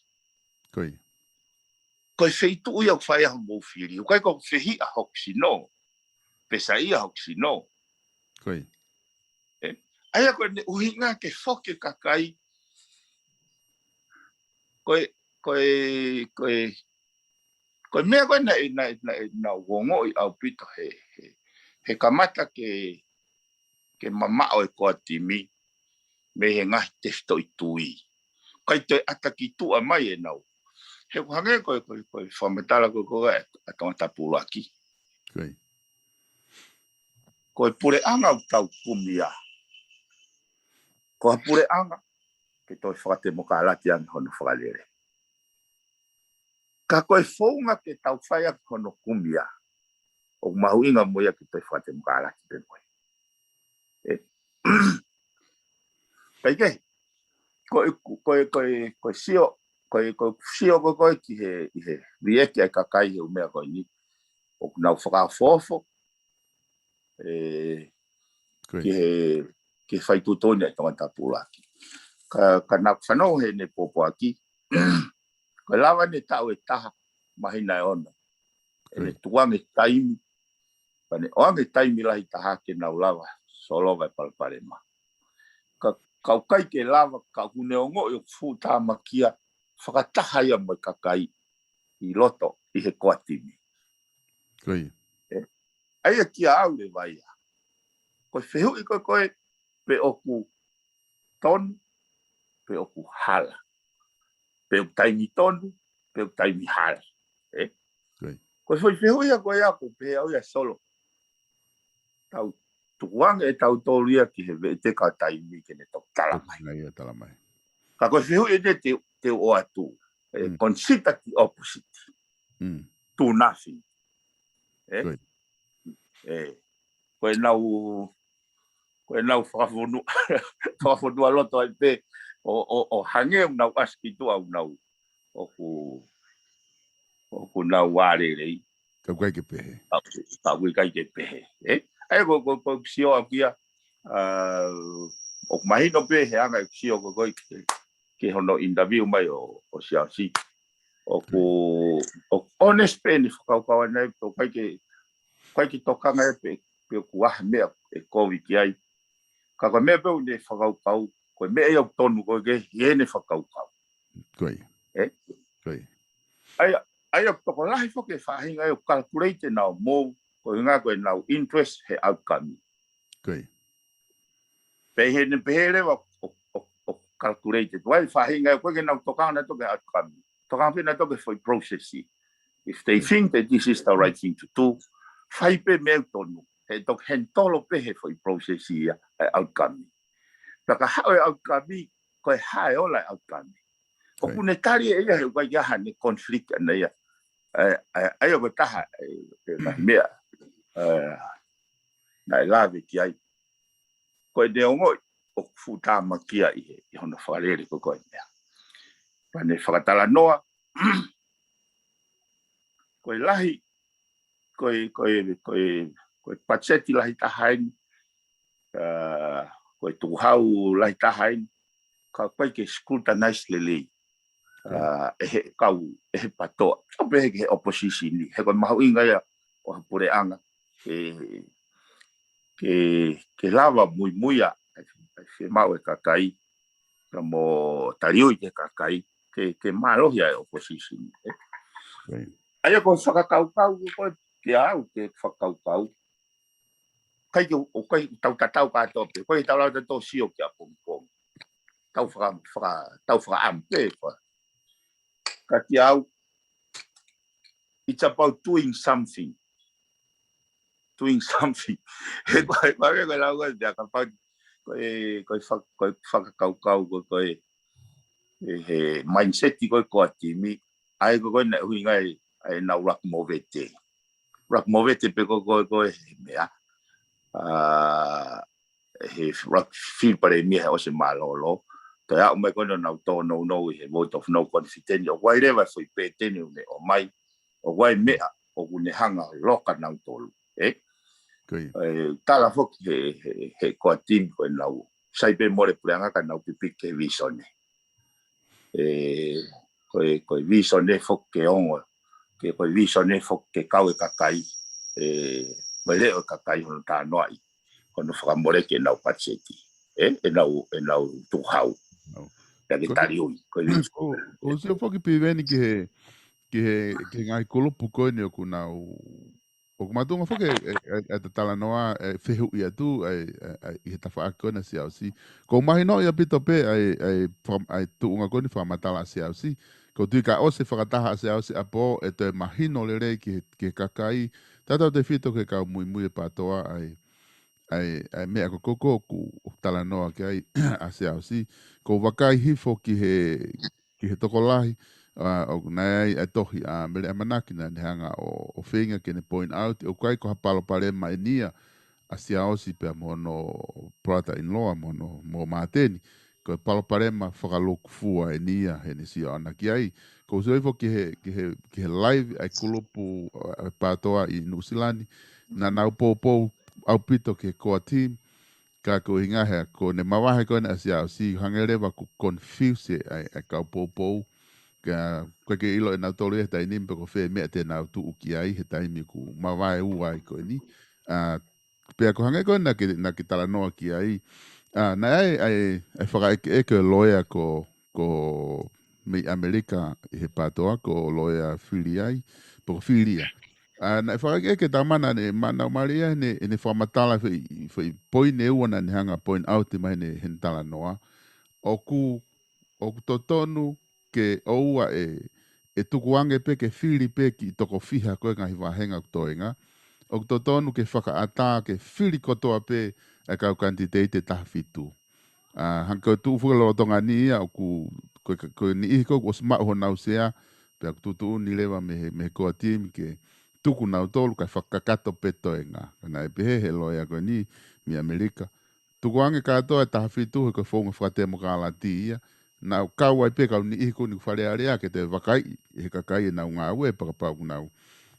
Ko e feituʻu ia ʻoku fai ai hoʻomou fili. ʻOku ʻikai ko e fehiʻa hoku sino. Pe saiʻia hoku sino. ʻE, ʻa ia ko ʻene ʻuhinga ke foki e kakai. Ko e, ko e, ko e, ko e meʻa ko ē naʻe, naʻe, naʻe, naʻa ku ongoʻi ʻaupito he, he, he kamata ke, ke mamaʻo e koa timi, mei he ngaahi tefitoʻi tui. ʻIkai toe ʻata ki tuʻa mai ʻenau. He ʻoku hangē ko e, ko e, ko e fakamatala ko ē, ko ē ʻa Tongatapu ʻUluaki. Ko e puleʻanga ʻoku tau kumi ia. Ko ha puleʻanga ke toe fakatemokalati ange hono fakalele. Ka ko e founga ke tau fai ʻaki hono kumi ia, ʻoku mahuʻinga mo ia ke toe fakatemokalati pē mo ia. ʻE. Kaikehe, ko e, ko e, ko e, ko e sio, ko e, ko e sio ko ē, ko ē ki he, ʻi he liʻeki ʻa e kakai he ʻū meʻa ko eni, ʻoku nau fakaofoofo, ʻe, ki he, ki he faitotonu ʻa Tongatapu ʻUluaki. Ka, ka naʻa ku fanongo heʻene pōpoaki, ko e lava ʻene taʻu ʻe taha, māhina ʻe ono. ʻEne tukuange taimi, pea ne ʻoange taimi lahi taha ke nau lava solova e palopalema. Ka, ka ʻoku ʻikai ke lava, ka ʻoku ne ongoʻi ʻoku fuʻu tāmakia fakataha ia mo e kakai ʻi loto ʻi he core team. Ko ia. ʻE, ʻa ia kia au leva ia. Ko e fehuʻi ko ē ko ē pe ʻoku tonu, pe ʻoku hala. Pe ʻoku taimi tonu, pe ʻoku taimi hala. ʻE? Ko ia. Ko e foʻi fehuʻi ia ko ia ʻoku pehē au ia Solo. Tau tukuange ʻe tautolu ia ki he veʻeteka taimi ke ne toki tala mai. Toki ia tala mai. Ka ko e fehuʻi ʻe te, te, te u ʻoatu. ʻE, Mm. consider the opposite. Mm. Do nothing. ʻE? Ko ia. ʻE, ko e nau, ko e nau fakafonu-, fakafonua loto ai pē, ʻo, ʻo, ʻo hangē ʻoku nau ʻasi ki tuʻa ʻoku nau, ʻoku, ʻoku nau vālelei. Ka ʻoku ʻikai ke pehē. Ka, ka ʻoku ʻikai ke pehē. ʻE? ʻA ia ko, ko, ko e sio au kia, ʻa, ʻoku mahino pē he anga e sio ko ē ko ē ke, ke hono interview mai ʻo, ʻo Siaosi. ʻOku, ʻoku honest pē ʻene fakakaukau ʻana ia, ʻoku ʻikai ke, ʻikai ke tokanga ia pe, pe ʻoku ʻi ai ha meʻa ʻe kovi ki ai. Ka ko e meʻa pē ʻoku ne fakakaukau, ko e meʻa ia ʻoku tonu ko ē ki heʻene fakakaukau. Ko ia. ʻE? Ko ia. ʻA ia, ʻa ia ʻoku tokolahi foki e faʻahinga ia ʻoku calculate ʻenau mou, ko e ʻuhinga ko ʻenau interest he outcome. Ko ia. Pea ʻi heʻene pehē leva ʻo, ʻo, ʻo calculate. Ko e faʻahinga ia ʻoku ʻikai ke nau tokanga nautolu ki he outcome. Tokanga pē nautolu ki he foʻi process. If they think that this is the right thing to do, fai pē meʻa ʻoku tonu. He toki handle pē he foʻi process ia e outcome. Pea ka haʻu e outcome, ko e hā e ola e outcome. ʻOku ne tali ʻe ia he ʻoku ʻikai ke ʻi ai haʻane conflict ʻana ia. ʻA ia, ʻa ia, ʻa ia ko e taha, ʻe, ʻe, ngaahi meʻa, ʻe, naʻe lave ki ai. Ko ʻene ongoʻi ʻoku fuʻu tāmakia ʻi he, ʻi hono fakalele ko ē ko e meʻa. Pea ne fakatalanoa, ko e lahi, ko e, ko e, ko e, ko e patiseti lahi taha eni, ʻa, ko e tukuhau lahi taha eni, ka ʻoku ʻikai ke scrutinize lelei. ʻA, ʻe he kau, ʻe he PATOA. ʻO pehē ki he opposition ni. He ko e mahuʻinga ia ʻo ha puleʻanga. Ke, ke, ke lava muimuia, ʻa e, ʻa e fiemaʻu e kakai, ka mo taliui ki he kakai, ke, ke mālohi ʻa e opposition. ʻA ia ko e fakakaukau, ko e kia au ke fakakaukau. ʻIkai ke, ʻoku ʻikai tau tatau kātoa pē, ʻoku ʻikai tau lava tautolu ʻo sio ki ʻapongipongi. Tau faka-, faka-, tau fakaʻamu pē, faka-, ka kia au, it's about doing something. Doing something. He ko e, ko e, ko e lau ko e, kapau, ko e, ko e fak-, ko e fakakaukau, ko e, ko e, ʻe he mindset ko e core team, ʻa ia ko e ko e naʻe ʻuhinga ai, ʻa ʻenau laku movete. Laku movete pē ko e, ko e, ko e he meʻa. ʻA, he laku fili palēmia he ʻosi mālōlō. Toe aʻu mai ko ē ʻo nau tōnounou ʻi he vote of no confidence. ʻOku ʻi ai leva e foʻi pēteni ʻoku ne ʻomai. ʻOku ʻi ai meʻa ʻoku ne hanga ʻo loka nautolu. ʻE? Ko ia. ʻE, tala foki he, he, he core team ko ʻenau. Sai pē mole puleʻanga ka nau pipiki ki he visone. ʻE, ko e, ko e visone foki ke ongo, ke ko e visone foki ke kau e kakai, ʻe, mo e leʻo e kakai hono talanoaʻi, hono fakamoleki ʻenau patiseti, ʻe, ʻenau, ʻenau tukuhau. ʻAu. Pea ke taliui, ko e visone. ʻOku, ʻoku sio foki Piveni ki he, ki he, ki he ngaahi kulupu ko eni ʻoku nau ʻoku makatuʻunga foki e, e, e, e talanoa, e fehuʻi atu, e, e, e, ʻi he tafaʻaki ko ena Siaosi. ʻOku mahino ʻaupito pē, e, e, faka-, e tuʻunga ko eni fakamatala ʻa Siaosi. ʻOku ou tui ka ʻosi fakataha ʻa Siaosi ʻapō, ʻe toe mahino lelei ki he, ki he kakai. Tautautefito ki he kau muimui e PATOA, e, e, e meʻa ko ē ko ē ʻoku talanoa ki ai ʻa Siaosi. ʻOku ou vakai hifo ki he, ki he tokolahi, ʻa, ʻoku ʻi ai e tohi ʻa Mele ʻAmanaki naʻa ne hanga ʻo, ʻo feinga ke ne point out, ʻoku ʻikai ko ha palopalema eni ia ʻa Siaosi pea mo hono brother-in-law, mo hono, mo Māteni, ko e palopalema fakalūkufua eni ia heʻene sio ʻana ki ai. ʻOku ou sio hifo ki he, ki he, ki he live ʻa e kulupu, ʻa, ʻa e PATOA ʻi Nuʻusila ni, naʻa nau poupou ʻaupito ki he core team, ka ko e ʻuhinga he ko ʻene mavahe ko ena ʻa Siaosi, hangē leva ʻoku confuse e, e kau poupou. Ka, ʻoku ʻikai ke ʻilo ʻe nautolu ia he taimi ni pe ko fē meʻa te nau tuʻu ki ai he taimi ʻoku mavahe ua ai ko eni. ʻA, Pea ko e hangē ko ē naʻa ke, naʻa ke talanoa ki ai, ʻa, naʻe ʻi ai ʻa e, ʻa e fakaʻekeʻeke ʻo e loea ko, ko mei ʻAmelika ʻi he PATOA, ko e loea fili ai, pe ko e fili ia. ʻA, naʻe fakaʻekeʻeke, talamai naʻe, ma-, naʻe mālie ʻene, ʻene fakamatala foʻi, foʻi poini ʻe ua naʻa ne hanga point out mai heʻene, heʻene talanoa. ʻOku, ʻoku totonu ke ʻoua ʻe, ʻe tukuange pē ke fili pē kiʻi toko fiha ko e ngaahi vāhenga ʻoku toenga. ʻOku totonu ke fakaʻatā ke fili kotoa pē ʻa e kau kanititeiti ʻe taha fitu. ʻA, hangē ko e tuʻu foki lolotonga ni ia ʻoku, ko e, ko e niʻihi ko ē kuo ʻosi maʻu honau sea, pea ʻoku tuʻutuʻuni leva mei he, mei he core team ke tuku nautolu kae fakakakato pē toenga. Ka naʻe pehē ʻe he loea ko eni mei ʻAmelika, tukuange kātoa ʻe taha fitu he ko e founga fakatemokālati ia. Naʻa nau kau ai pē kau niʻihi ko eni ʻoku Fale Alea ke toe vakaiʻi ʻe he kakai ʻenau ngāue pea kapau ʻoku nau,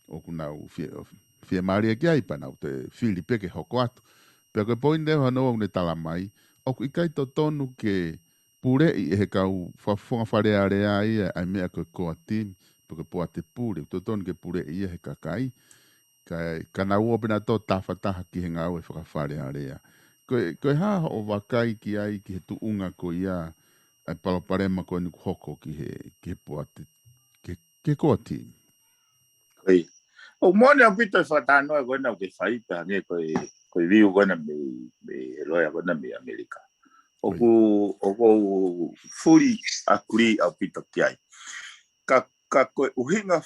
ʻoku nau fie, fiemālie ki ai pea nau toe fili pē ke hoko atu. Pea ko e poini leva hono ua naʻa ne talamai, ʻoku ʻikai totonu ke puleʻi ʻe he kau fa-, founga Fale Alea ia ʻa e meʻa ko e core team, pe ko e poate pule, ʻoku totonu ke puleʻi ia ʻe he kakai. Ka, ka nau ō pē nautolu tafataha ki he ngāue faka-Fale Alea. Ko e, ko e hā hoʻo vakai ki ai ki he tuʻunga ko ia ʻa e palopalema ko eni ʻoku hoko ki he, ki he poate, ki he, ki he core team? ʻIo. ʻOku moʻoni ʻaupito e fakatalanoa ko ena ʻoku ke fai pea hangē ko e, ko e view ko ena mei, mei he loea ko ena mei ʻAmelika. ʻOku, ʻoku ou fully agree ʻaupito ki ai. Ka, ka ko e ʻuhinga,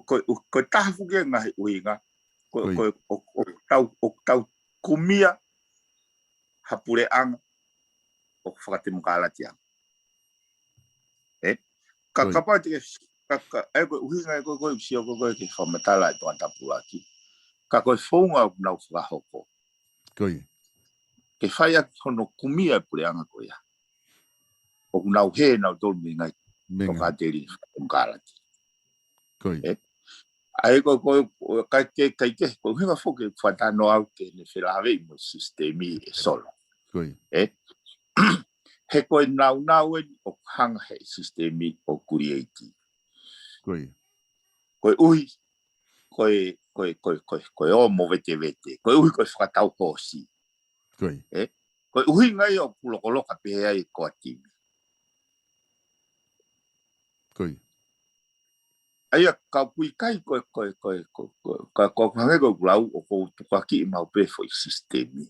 ko e, ko e taha foki e ngaahi ʻuhinga, ko e, ko e, ʻo, ʻoku tau, ʻoku tau kumia ha puleʻanga ʻoku fakatemokālati ange. ʻE? Ka, kapau te ke, ka, ka, ʻa e ko e ʻuhinga ʻe ko e, ko e sio ko e, ko e ke fakamatala e toʻa tapulaki. Ka ko e founga ʻoku nau fakahoko. Ke fai ʻaki hono kumia e puleʻanga ko ia. ʻOku nau hē nautolu mei he ngaahi tokāteline fakatemokālati. ʻE? ʻA e ko e, ko e, ko e, kai ke, kai ke, ko e ʻuhinga foki e fakatalanoa au ke ne felāveʻi mo e sisitemi ʻe Solo. ʻE? He ko e naunau eni ʻoku hanga he sisitemi ʻo create. Koeʻuhi, ko e, ko e, ko e, ko e, ko e ʻoku movetevete. Koeʻuhi ko e fakatau hoosi. ʻE? Ko e ʻuhinga ia ʻoku lokoloka pehē ai e core team. ʻA ia ka ʻoku ʻikai ko e, ko e, ko e, ko e, ko e, ka, ko e hangē ko ʻeku lau ʻoku ou tukuakiʻi maʻu pē foʻi sisitemi.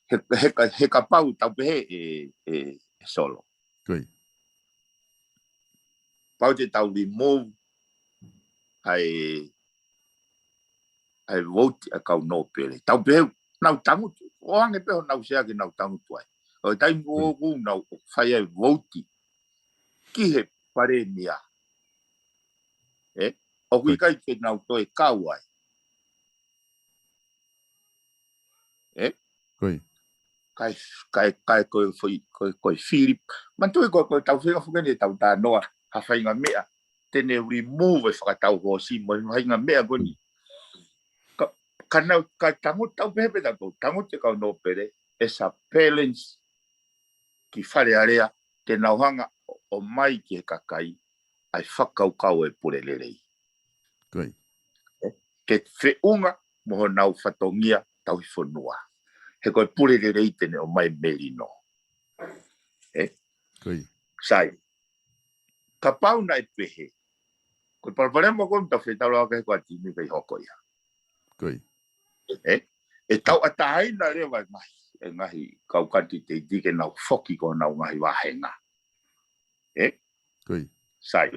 He, he ka, he kapau tau pehē ʻe, ʻe, ʻe Solo. Pau te tau remove ʻa e, ʻa e vouti ʻa e kau nōpele. Tau pehē, nau tangutu, ʻoange pē honau sea ke nau tangutu ai. ʻO taimi ʻoku nau fai ai vouti ki he palēmia. ʻE? ʻOku ʻikai ke nau toe kau ai. ʻE? Kae, kae, kae ko e foʻi, ko e, ko e fili. Manatuʻi ko e, ko e tau feinga foki eni ʻe tau talanoa ha faʻahinga meʻa te ne remove e fakatau hoosi mo e faʻahinga meʻa ko eni. Ka, ka nau, ka tangutu, tau pehē pē tautolu, tangutu e kau nōpele, ʻe sa balance ki Fale Alea, te nau hanga ʻo, ʻomai ki he kakai ʻa e fakakaukau e pule lelei. ʻE, ke feʻunga mo honau fatongia tauhi fonua. He ko e pule lelei te ne ʻomai melino. ʻE? Sai. Kapau naʻe pehē, ko e palopalema ko ē ʻoku tau fetaulaki ai ko e ʻa e timi ʻikai hoko ia. ʻE? ʻE tauʻatāina leva e ngaahi, e ngaahi kau kanititeiti ke nau foki ki honau ngaahi vāhenga. ʻE? Sai.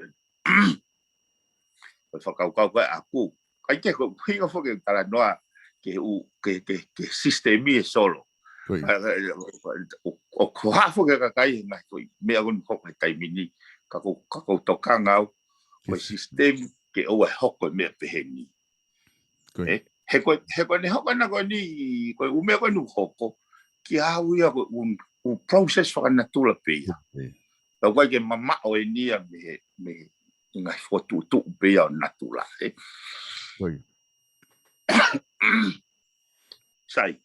Ko e fakakaukau ko ē ʻaku. ʻIkai ke ko e ʻuhinga foki e talanoa ke u, ke, ke, ke sisitemi ʻe Solo. ʻO, ʻo, ʻo ko ha foki e kakai he ngaahi foʻi meʻa ko eni hoko he taimi ni. Ka ko, ka ko e tokanga au, ko e sisitemi ke ʻoua ʻe hoko e meʻa pehē ni. ʻE, he ko, he ko ʻene hoko ena ko eni, ko e ʻū meʻa ko eni ʻoku hoko, kiate au ia ko e ʻū, ʻū process fakanatula pē ia. Tau ʻikai ke mamaʻo eni ia mei he, mei he ngaahi fokotuʻutuʻu pē ia ʻo natula, ʻe. Sai.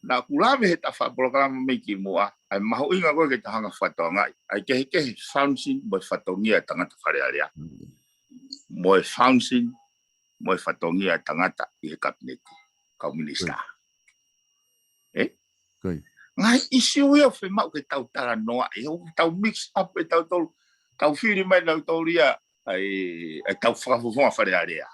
Naʻa ku lave he tafa polokalama mei kimuʻa, ʻa e mahuʻinga ko ē ke tau hanga fakatokangaʻi ʻa e kehekehe function mo e fatongia e tangata Fale Alea. Mo e function mo e fatongia e tangata ʻi he kapineti. kau minisitā. Ē? Ngaahi ʻisiū ia ʻoku fiemaʻu ke tau talanoa, ʻe ʻoku tau mix up ʻe tautolu, tau fili mai nautolu ia, ʻa e, ʻa e tau fakafofonga Fale Alea.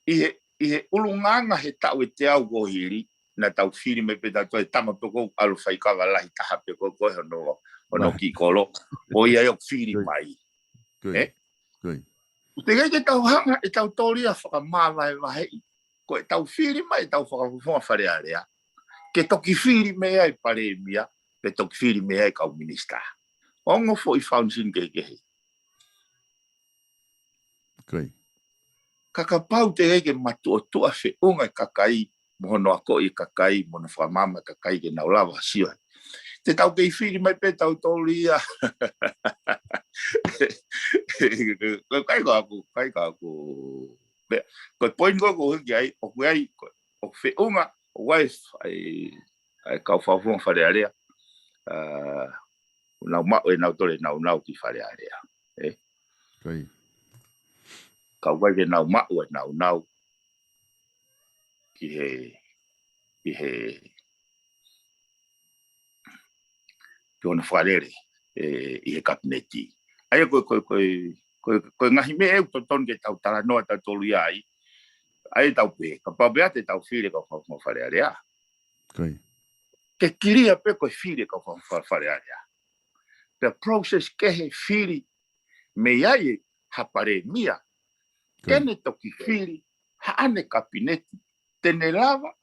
ʻI he, ʻi he ʻulungaanga he taʻu ʻe teau kuo hili, naʻa tau fili mai pē tautolu e tama pē ko ē ʻalu faikava lahi taha pē ko ē ko ē hono, hono kiʻi kolo. ʻO ia ʻoku fili mai. Ē? ʻOku teʻeki ke tau hanga ʻe tautolu ia fakamāvahevaheʻi. Ko e tau fili mai e tau fakafofonga Fale Alea. Ke toki fili mai ai palēmia, pe toki fili mai ai kau minisitā. Ongo foʻi function kehekehe. Ka kapau teʻeki ke matuʻotuʻa feʻunga e kakai, mo hono akoʻi e kakai, mo hono fakamaama e kakai ke nau lava sio ai. Te tau kei fili mai pē tautolu ia. Ko e kai ko aku, kai ko aku. Pea, ko e point ko ē ʻoku hiki ai, ʻoku ai, ko, ʻoku feʻunga, ʻoku ai, ʻa e, ʻa e kau fakafofonga Fale Alea. ʻA, ʻoku nau maʻu ʻe nautolu e nāunau ki Fale Alea. Ē? Ka ʻoku ʻikai ke nau maʻu e nāunau ki he, ki he, ki hono fakalele, ē, ʻi he kapineti. ʻA ia ko e, ko e, ko e, ko e, ko e ngaahi meʻa ʻoku totonu ke tau talanoa tautolu ia ai. ʻA ia tau pehē, kapau pē te tau fili e kau fakafofonga Fale Alea. Ke kilia pē ko e fili e kau fakafofonga Fale Alea. Pea process kehe fili mei ai ha palēmia. Ke ne toki fili haʻane kapineti, te ne lava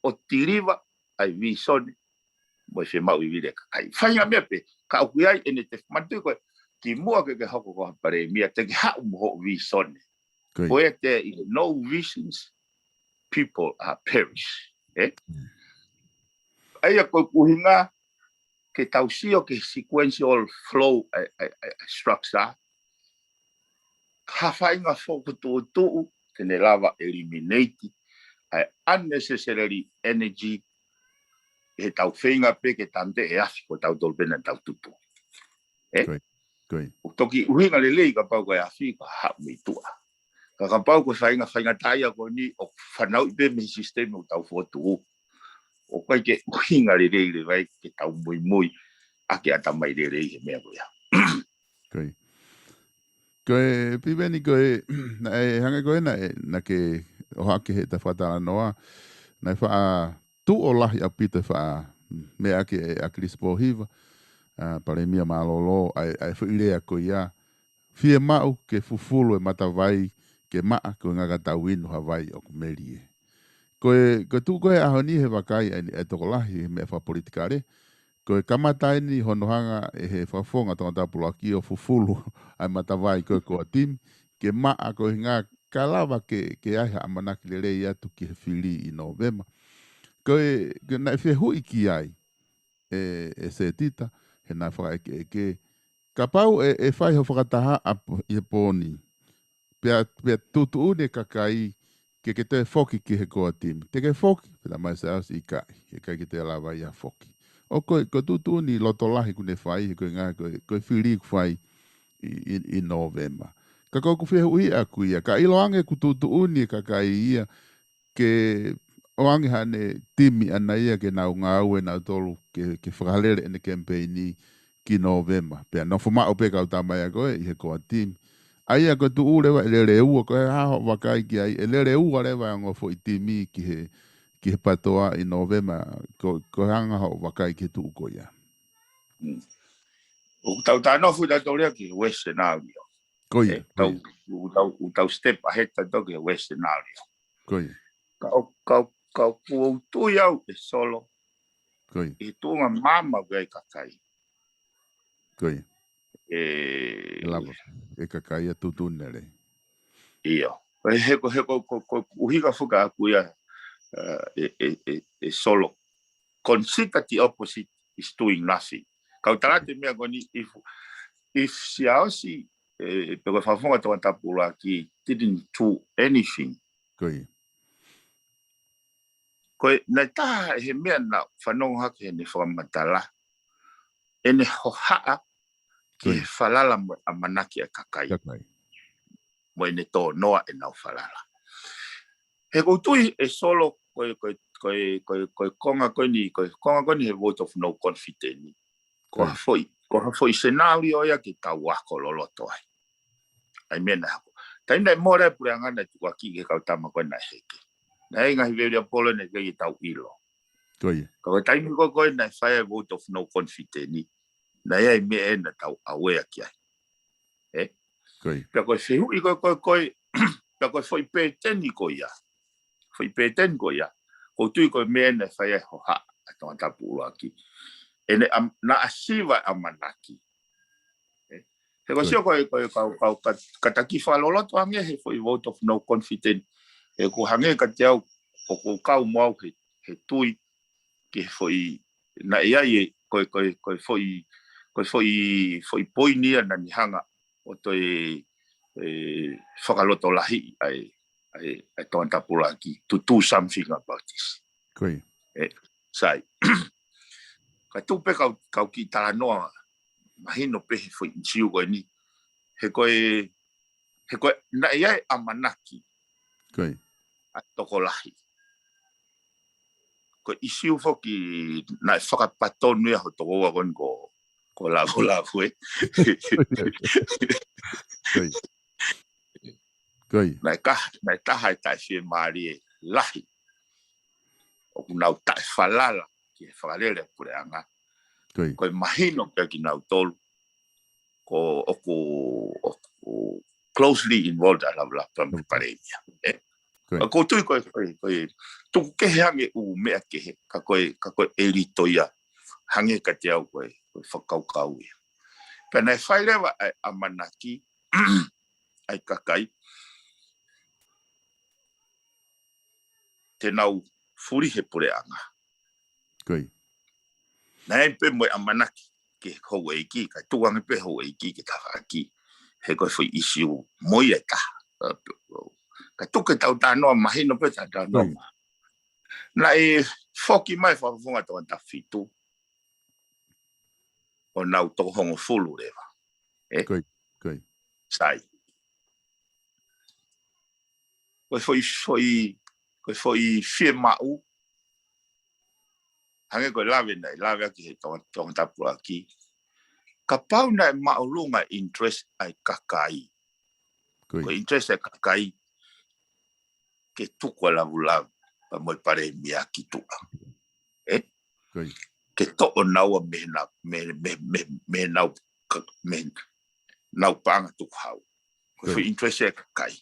ʻo tiliva ʻa e visone mo e fiemaʻu ʻi vile kakai. Faʻahinga meʻa pē, ka ʻoku ʻi ai ʻene te manatuʻi ko ē, kimuʻa ke ke hoko ko ha palēmia, te ke haʻu mo hoʻo visone. Ko e te ʻi no visions, people are perish. Ē? ʻA ia ko e ʻuhinga, ke tau sio ki he sequential flow, ʻa e, ʻa e, ʻa e, ʻa e structure. Ka faʻahinga fokotuʻutuʻu, te ne lava eliminate ʻa e unnecessarily energy, he tau feinga pē ke tāmateʻi e afi ko tautolu pē naʻa tau tupu. Ē? ʻOku toki ʻuhinga lelei kapau ko e afi ko e haʻu mei tuʻa. Ka kapau ko e faʻahinga faingataʻaʻia ko eni ʻoku fanauʻi pē mei he sisitemi ʻoku tau fokotuʻu. ʻOku ʻikai ke ʻuhinga lelei leva ia ke tau muimui ʻaki ʻatamai lelei he meʻa ko ia. Ko e Piveni ko e, naʻe hangē ko ē naʻe, naʻa ke ʻohake he ta fakatalanoa, naʻe faʻa tuʻo lahi ʻaupito e faʻa meʻa ʻaki ʻe ʻAkilisi Pōhiva, ʻa, Palēmia mālōlō, ʻa e, ʻa e foʻi lea ko ia, fiemaʻu ke fufulu e matavai ke maʻa ko e ngaka tau inu ha vai ʻoku melie. Ko e, ko e tuʻu ko ē ʻaho ni he vakai ʻa e, ʻa e tokolahi he meʻa fakapolitikale, ko e kamata eni hono hanga ʻe he fakafofonga tongatapu ʻuluaki ʻo fufulu ʻa e matavai ko ē ko Timi, ke maʻa ko e ngaka lava ke, ke ʻai ha ʻamanaki lelei atu ki he fili ʻi Nōvema. Ko e, ko e naʻe fehuʻi ki ai, ʻe, ʻe Setita, he naʻe fakaʻekeʻeke, kapau ʻe, ʻe fai ho fakataha ʻa p-, ʻi he pō ni. Pea, pea tuʻutuʻuni e kakai ke ke toe foki ki he koa Timi. Te ke foki, pea talamai ʻe Siaosi ʻikai, ʻikai ke toe lava ia foki. ʻO ko e, ko e tuʻutuʻuni loto lahi ʻoku ne fai, he ko e ngaahi, ko e, ko e fili ʻoku fai ʻi, ʻi, ʻi Nōvema. Ka ko ʻeku fehuʻi ʻaʻaku ia, ka ʻiloange ʻoku tuʻutuʻuni e kakai ia, ke ʻoange haʻane timi ʻaʻana ia ke nau ngāue nautolu ke, ke fakalele ʻene kemipeini ki Nōvema. Pea nofo maʻu pē kau tama ia ko ē ʻi he koa Timi. ʻA ia ko e tuʻu leva ʻe lele ua, ko e hā hoʻo vakai ki ai, ʻe lele ua leva e ongo foʻi timi ki he, ki he PTOA ʻi Nōvema, ko, ko e hā hoʻo vakai ki he tuʻu ko ia. Mm. ʻOku tau talanoa foki tautolu ia ki he worst scenario. Ko ia, ʻE, ko tau, ia. ʻoku tau, ʻoku tau step ahead tautolu ki he worst scenario. Ko ia. Ka ʻo, ka, ka ʻoku ou tui au ʻe Solo. Ko ia. ʻI he tuʻunga maama ʻoku ʻi ai e kakai. Ko ia. ʻE, ʻE lava. ʻE kakai ia tuʻutuʻuni lelei. ʻIo. ʻE he ko, he ko, ko, ko, ʻuhinga foki ʻaʻaku ia, ʻe, ʻe, ʻe, ʻe Solo. Consider the opposite is doing nothing. Kau tala atu e meʻa ko eni, if, if Siaosi, ʻe, pe ko e fakafofonga tongatapu ʻuluaki didn't do anything. Ko ia. Ko e, naʻe taha ʻe he meʻa naʻa fanongo hake heʻene fakamatala, ʻene hohaʻa ki he falala mo e ʻamanaki ʻa e kakai. Kakai. Mo ʻene tō noa ʻenau falala. He ʻoku ou tui ʻe Solo ko e, ko e, ko e, ko e, ko e konga ko eni, ko e konga ko eni he vote of no confidence. Ko ha foʻi, ko ha foʻi senālio ia ke tau ako loloto ai. ʻAi meʻa naʻe hoko. Taimi naʻe mole ai e puleʻanga naʻe tukuakiʻi ki he kau tama ko ē naʻe heke. Naʻe ngaahi variable naʻe ʻikai ke tau ʻilo. Ko ia. Ka ko e taimi ko ē ko ē naʻe fai ai e vote of no confidence. Naʻe ʻi ai e meʻa ē naʻa tau aware ki ai. Ē? Ko ia. Pea ko e fehuʻi ko ē, ko e, ko e, pea ko e foʻi pēteni ko ia. Foʻi pēteni ko ia. ʻOku ou tui ko e meʻa ē naʻe fai ai e hohaʻa ʻa Tongatapu ʻUluaki. ʻEne am-, naʻa siva ʻamanaki. Ē? He ko e sio ko e, ko e, kau, kau, ka, ka taki fakaloloto ange he foʻi vote of no confidence. He ʻoku hangē kiate au, ʻoku ou kau mo au he, he tui, ki he foʻi, naʻe ʻi ai e, ko e, ko e, ko e foʻi, ko e foʻi, foʻi poini ia naʻa ne hanga ʻo toe, ē, fakalotolahiʻi ʻa e, ʻa e, ʻa e Tongatapu ʻUluaki, to do something about this. Ko ia. Ē, sai. Ka tuku pē kau, kau kiʻi talanoa, mahino pē he foʻi ʻīsiu ko eni. He ko e, he ko e, naʻe ʻi ai e ʻamanaki. Ko ia. ʻA e tokolahi. Ko e ʻīsiu foki naʻe fakapatonu ia ho tokoua ko eni ko, ko Lavulavu ē. Ko ia. Ko ia. Naʻe ka, naʻe taha e taʻefiemālie lahi. ʻOku nau taʻefalala ki he fakalele ʻa e puleʻanga. Ko ia. Ko e mahino kia kinautolu. Ko ʻoku, ʻoku closely involved ʻa Lavulavu mo e palēmia. Ē? Ko ia. ʻOku ou tui ko e, ko e, ko e, tuku kehe ange ʻū meʻa kehe, ka ko e, ka ko e ʻelito ia. Hangē kiate au ko e, ko e fakakaukau ia. Pea naʻe fai leva ʻa e ʻamanaki, ʻa e kakai, te nau fuli he puleʻanga. Ko ia. Naʻe ʻi ai pē mo e ʻamanaki ki he houʻeiki, ka tuku ange pē houʻeiki ke tafaʻaki. He ko e foʻi ʻīsiu mo ia ʻe taha. Ka tuku ke tau talanoa, mahino pē tau talanoa. Ko ia. Naʻe foki mai fakafofonga Tongatapu fitu. ʻO nau toko hongofulu leva. Ē? Ko ia, ko ia. Sai. Ko e foʻi, foʻi, ko e foʻi fiemaʻu. Hangē ko e lave naʻe lave ʻaki he Tonga, Tongatapu ʻUluaki. Kapau naʻe māʻolunga e interest ʻa e kakai. Ko ia. Ko e interest ʻa e kakai ke tuku ʻa Lavulavu pea mo e palēmia ki tuʻa. Ē? Ko ia. Ke toʻo naua mei nau, mei, mei, mei, mei nau ka-, mei nau paʻanga tukuhau. Ko e foʻi interest ʻa e kakai.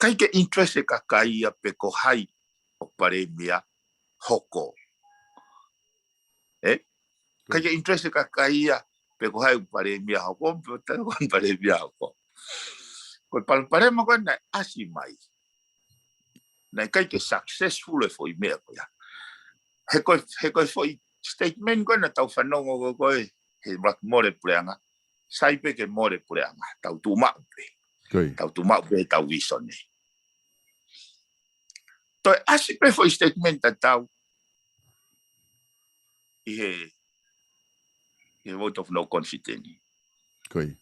ʻIkai ke interest ʻa e kakai ia pe ko hai ʻoku palēmia hoko. Ē? ʻIkai ke interest ʻa e kakai ia pe ko hai ʻoku palēmia hoko, pe ko hai ʻoku palēmia hoko. Ko e palopalema ko ē naʻe ʻasi mai. Naʻe ʻikai ke successful e foʻi meʻa ko ia. He ko e, he ko e foʻi statement ko ē naʻa tau fanongo ko ē ko ē, he ʻuluaki mole puleʻanga. Sai pē ke mole puleʻanga, tau tuʻu maʻu pē. Ko ia. Tau tuʻu maʻu pē, tau visone. Toe ʻasi pē foʻi statement tatau ʻi he, ʻi he vote of no confidence. Ko ia.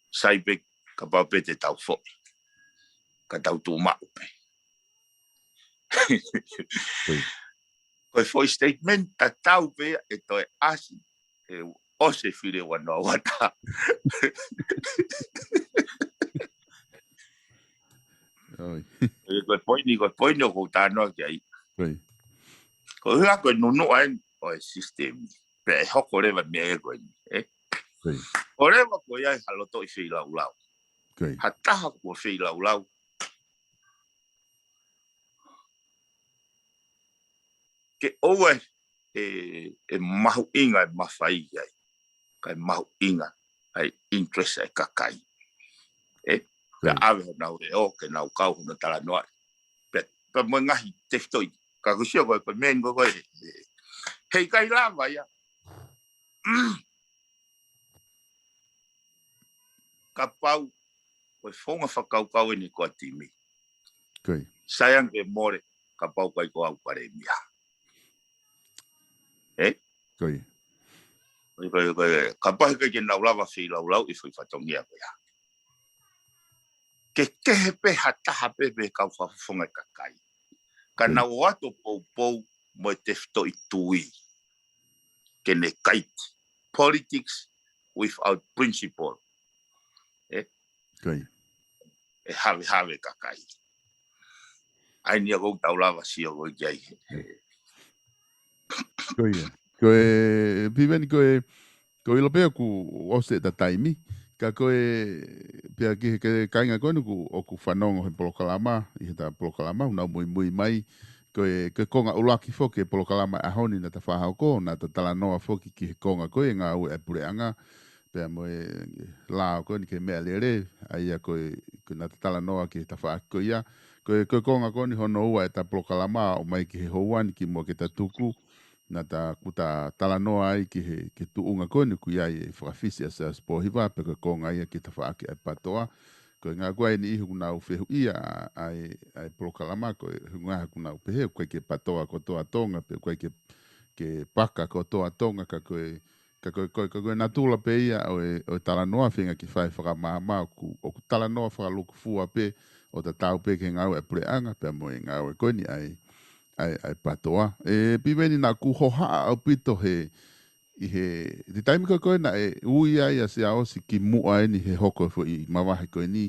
Sai pē kapau pē te tau foʻi. Ka tau tuʻu maʻu pē. Ko ia. Ko e foʻi statement tatau pē ʻe toe ʻasi, ʻe ʻosi e fili ʻe ua noa ua taha. ʻOi. Ē, ko e poini, ko e poini ʻoku ou talanoa ki ai. Ko ia. Ko e ʻuhinga ko e nunuʻa eni ʻo e system. Pea ʻe hoko leva e meʻa ko eni, ē? Ko ia. ʻOku leva ko ia ha lotoʻi feilaulau. Ko ia. Ha taha kuo feilaulau. Ke ʻoua ʻe, ʻe mahuʻinga e mafai ai. Kae mahuʻinga ai interest ʻa e kakai. Ē? Pea ʻave honau leʻo ke nau kau hono talanoa. Pea, pea mo e ngaahi tefitoʻi. Ka ʻoku ou sio ko e, ko e meʻa ko ē ko ē. Heʻikai lava ia. Kapau ko e founga fakakaukau eni ko ē ʻa e timi. Ko ia. Sai ange ke mole, kapau ʻikai ko au palēmia. Ē? Ko ia. Ko ia, ko ia, ko ia. Kapau heʻikai ke nau lava feilaulau ʻi he foʻi fatongia ko ia. Ke kehe pē ha taha pē pe kau fakafofonga e kakai. Ka nau ō atu ʻo poupou mo e tefitoʻi tui ke ne kaiti. Politics without principle. ʻE? Ko ia. ʻE havehave kakai. ʻA ia ʻoku tau lava sio ko ia ki ai. Ko ia. Ko e, Piveni, ko e, ko e ʻilo pē ʻoku ʻosi ʻeta taimi. Ka ko e, pea ki he kāinga ko eni ʻoku, ʻoku fanongo he polokalama, ʻi heʻeta polokalama, ʻoku nau muimui mai. Ko e, ko e konga ʻuluaki foki e polokalama ʻaho ni naʻa ta fakahoko, naʻa ta talanoa foki ki he konga ko e ngāue ʻa e puleʻanga, pea mo e lao ko eni ki he meʻalele, ʻa ia ko e, ko e naʻa ta talanoa ki he tafaʻaki ko ia. Ko e, ko e konga ko eni hono ua ʻeta polokalama ʻo ʻomai ki he houa ni kimuʻa ke ta tuku, naʻa ta, kuo ta talanoa ai ki he, ki he tuʻunga ko eni ʻoku ʻi ai e fakafisi ʻa Siaosi Pōhiva, pea ko e konga ia ki he tafaʻaki ʻa e PATOA. Ko e ʻuhinga ko eni ʻoku nau fehuʻia ʻa, ʻa e, ʻa e polokalama, ko e ʻuhinga ʻoku nau pehē, ʻoku ʻikai ke PATOA kotoa Tonga, pe ʻoku ʻikai ke, ke PACA kotoa Tonga, ka ko e, ka ko e, ko e, ka ko e natula pē ia ʻo e, ʻo e talanoa feinga ke fai fakamaama ʻoku, ʻoku talanoa fakalūkufua pē ʻo tatau pē ki he ngāue ʻa e puleʻanga, pea mo e ngāue ko eni ʻa e, ʻa e, ʻa e PATOA. ʻE, Piveni, naʻa ku hohaʻa ʻaupito he, ʻi he, ʻi he taimi ko ē ko ē naʻe ui ai ʻa Siaosi kimuʻa eni he hoko e foʻi mavahe ko eni,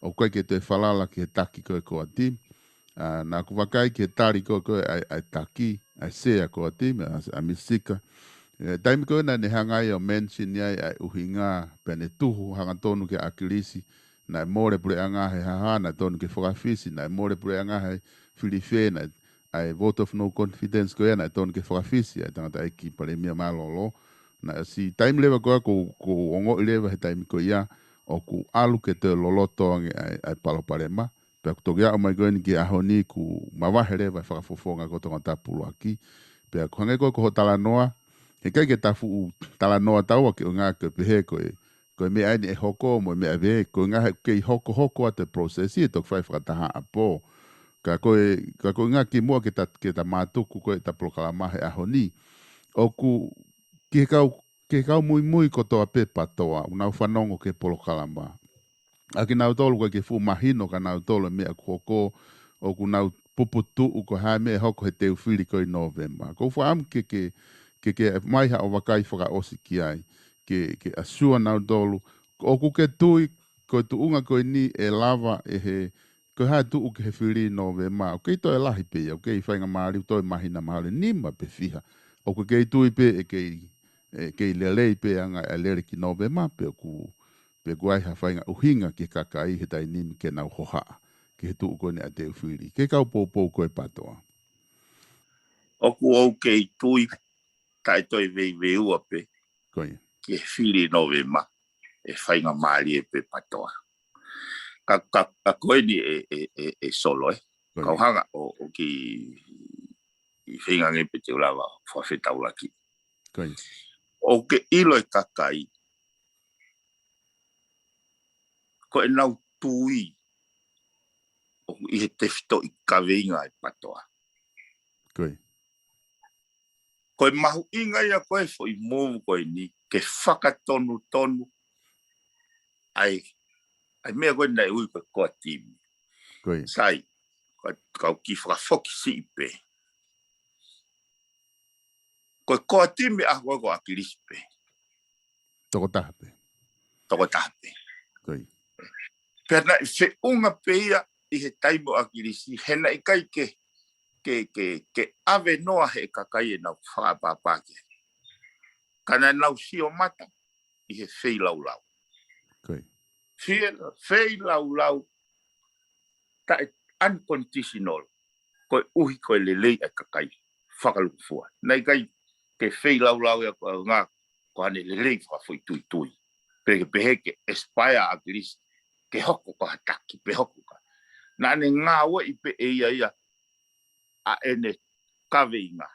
ʻoku ʻikai ke toe falala ki he taki ko ē Coatimi. ʻA, naʻa ku vakai ki he tali ko ē ko ē ʻa e, ʻa e taki, ʻa e sea Coatimi, ʻa, ʻa Misi Sika. ʻE, taimi ko ē naʻa ne hanga ai ʻo mention ai ʻa e ʻuhinga, pea ne tuhu hangatonu ki ʻAkilisi, naʻe mole puleʻanga he hā, naʻe tonu ke fakafisi, naʻe mole puleʻanga he fili fē, naʻe, ʻa e vote of no confidence ko ia naʻe tonu ke fakafisi ʻa e tangataʻeiki palēmia mālōlō. Naʻe ʻosi taimi leva ko ia ʻoku, ʻoku ongoʻi leva he taimi ko ia ʻoku ʻalu ke toe loloto ange ʻa e, ʻa e palopalema. Pea ʻoku toki aʻu mai ko eni ki he ʻaho ni ʻoku mavahe leva e fakafofonga ko Tongatapu ʻuluaki. Pea ʻoku hangē ko ē ko hoʻo talanoa, heʻikai ke ta fuʻu talanoa taua ki he ʻuhinga ke pehē ko e, ko e meʻa eni ʻe hoko mo e meʻa vē, ko e ʻuhinga he ʻoku kei hokohoko atu e process ʻe toki fai fakataha ʻapō. Ka ko e, ka ko e ʻuhinga kimuʻa ke ta, ke ta mātuku ko ē ʻeta polokalama he ʻaho ni. ʻOku ki he kau, ki he kau muimui kotoa pē PATOA, ʻoku nau fanongo ki he polokalama. ʻA kinautolu ʻoku ʻikai ke fuʻu mahino kia nautolu e meʻa ʻoku hoko, ʻoku nau puputuʻu ko e hā e meʻa ʻe hoko he teu fili ko ē ʻi Nōvema. ʻOku ou fakaʻamu ke, ke, ke, ke ʻomai haʻo vakai fakaʻosi ki ai, ke, ke assure nautolu. ʻOku ke tui, ko e tuʻunga ko eni ʻe lava ʻe he, ko e hā e tuʻu ki he fili ʻi Nōvema. ʻOku kei toe lahi pē ia, ʻoku kei faingamālie toe māhina mahalo ʻe nima pe fiha. ʻOku kei tui pē ʻe kei, ʻe kei lelei pē ʻa e anga e lele ki Nōvema, pe ʻoku, pe ʻoku ʻi ai ha faʻahinga ʻuhinga ki he kakai he taimi ni ke nau hohaʻa ki he tuʻu ko eni ʻa e teu fili. Ki he kau poupou ko ē PATOA. ʻOku ou kei tui taʻe toe veiveiua pē Ko ia. ki he fili ʻi Nōvema, ʻe faingamālie pē PATOA. Ka, ka, ka ko eni ʻe, ʻe, ʻe, ʻe Solo, ē. Ko ia. Kau hanga ʻo, ʻo kiʻi feinga ange pē te u lava ʻo fakafetaulaki. Ko ia. ʻOku ke ʻilo e kakai, ko ʻenau tui ʻoku ʻi he tefitoʻi kaveinga ʻa e PATOA. Ko ia. Ko e mahuʻinga ia ko e foʻi move ko eni, ke fakatonutonu ʻa e, ʻa e meʻa ko ē naʻe ui ko e Coatimi. Ko ia. Sai, ka, kau kiʻi fakafoki siʻi pē. Ko e Coatimi ʻa ko ē ko ʻAkilisi pē. Tokotaha pē. Tokotaha pē. Ko ia. Pea naʻe feʻunga pē ia ʻi he taimi ʻo ʻAkilisi, he naʻe ʻikai ke, ke, ke, ke ʻave noa he kakai ʻenau fakaʻapaʻapa ki ai. Ka naʻa nau sio mata ʻi he feilaulau. Ko ia. Fie-, feilaulau taʻe unconditional, koeʻuhi ko e lelei ʻa e kakai fakalūkufua. Naʻe ʻikai ke feilaulau ia ko e ʻuhinga ko haʻane lelei fakafoʻituitui. Pe ke pehē ke aspire ʻAkilisi ke hoko ko ha taki, pe hoko ka. Naʻa ne ngāueʻi pē ʻe ia ia ʻa ʻene kaveinga.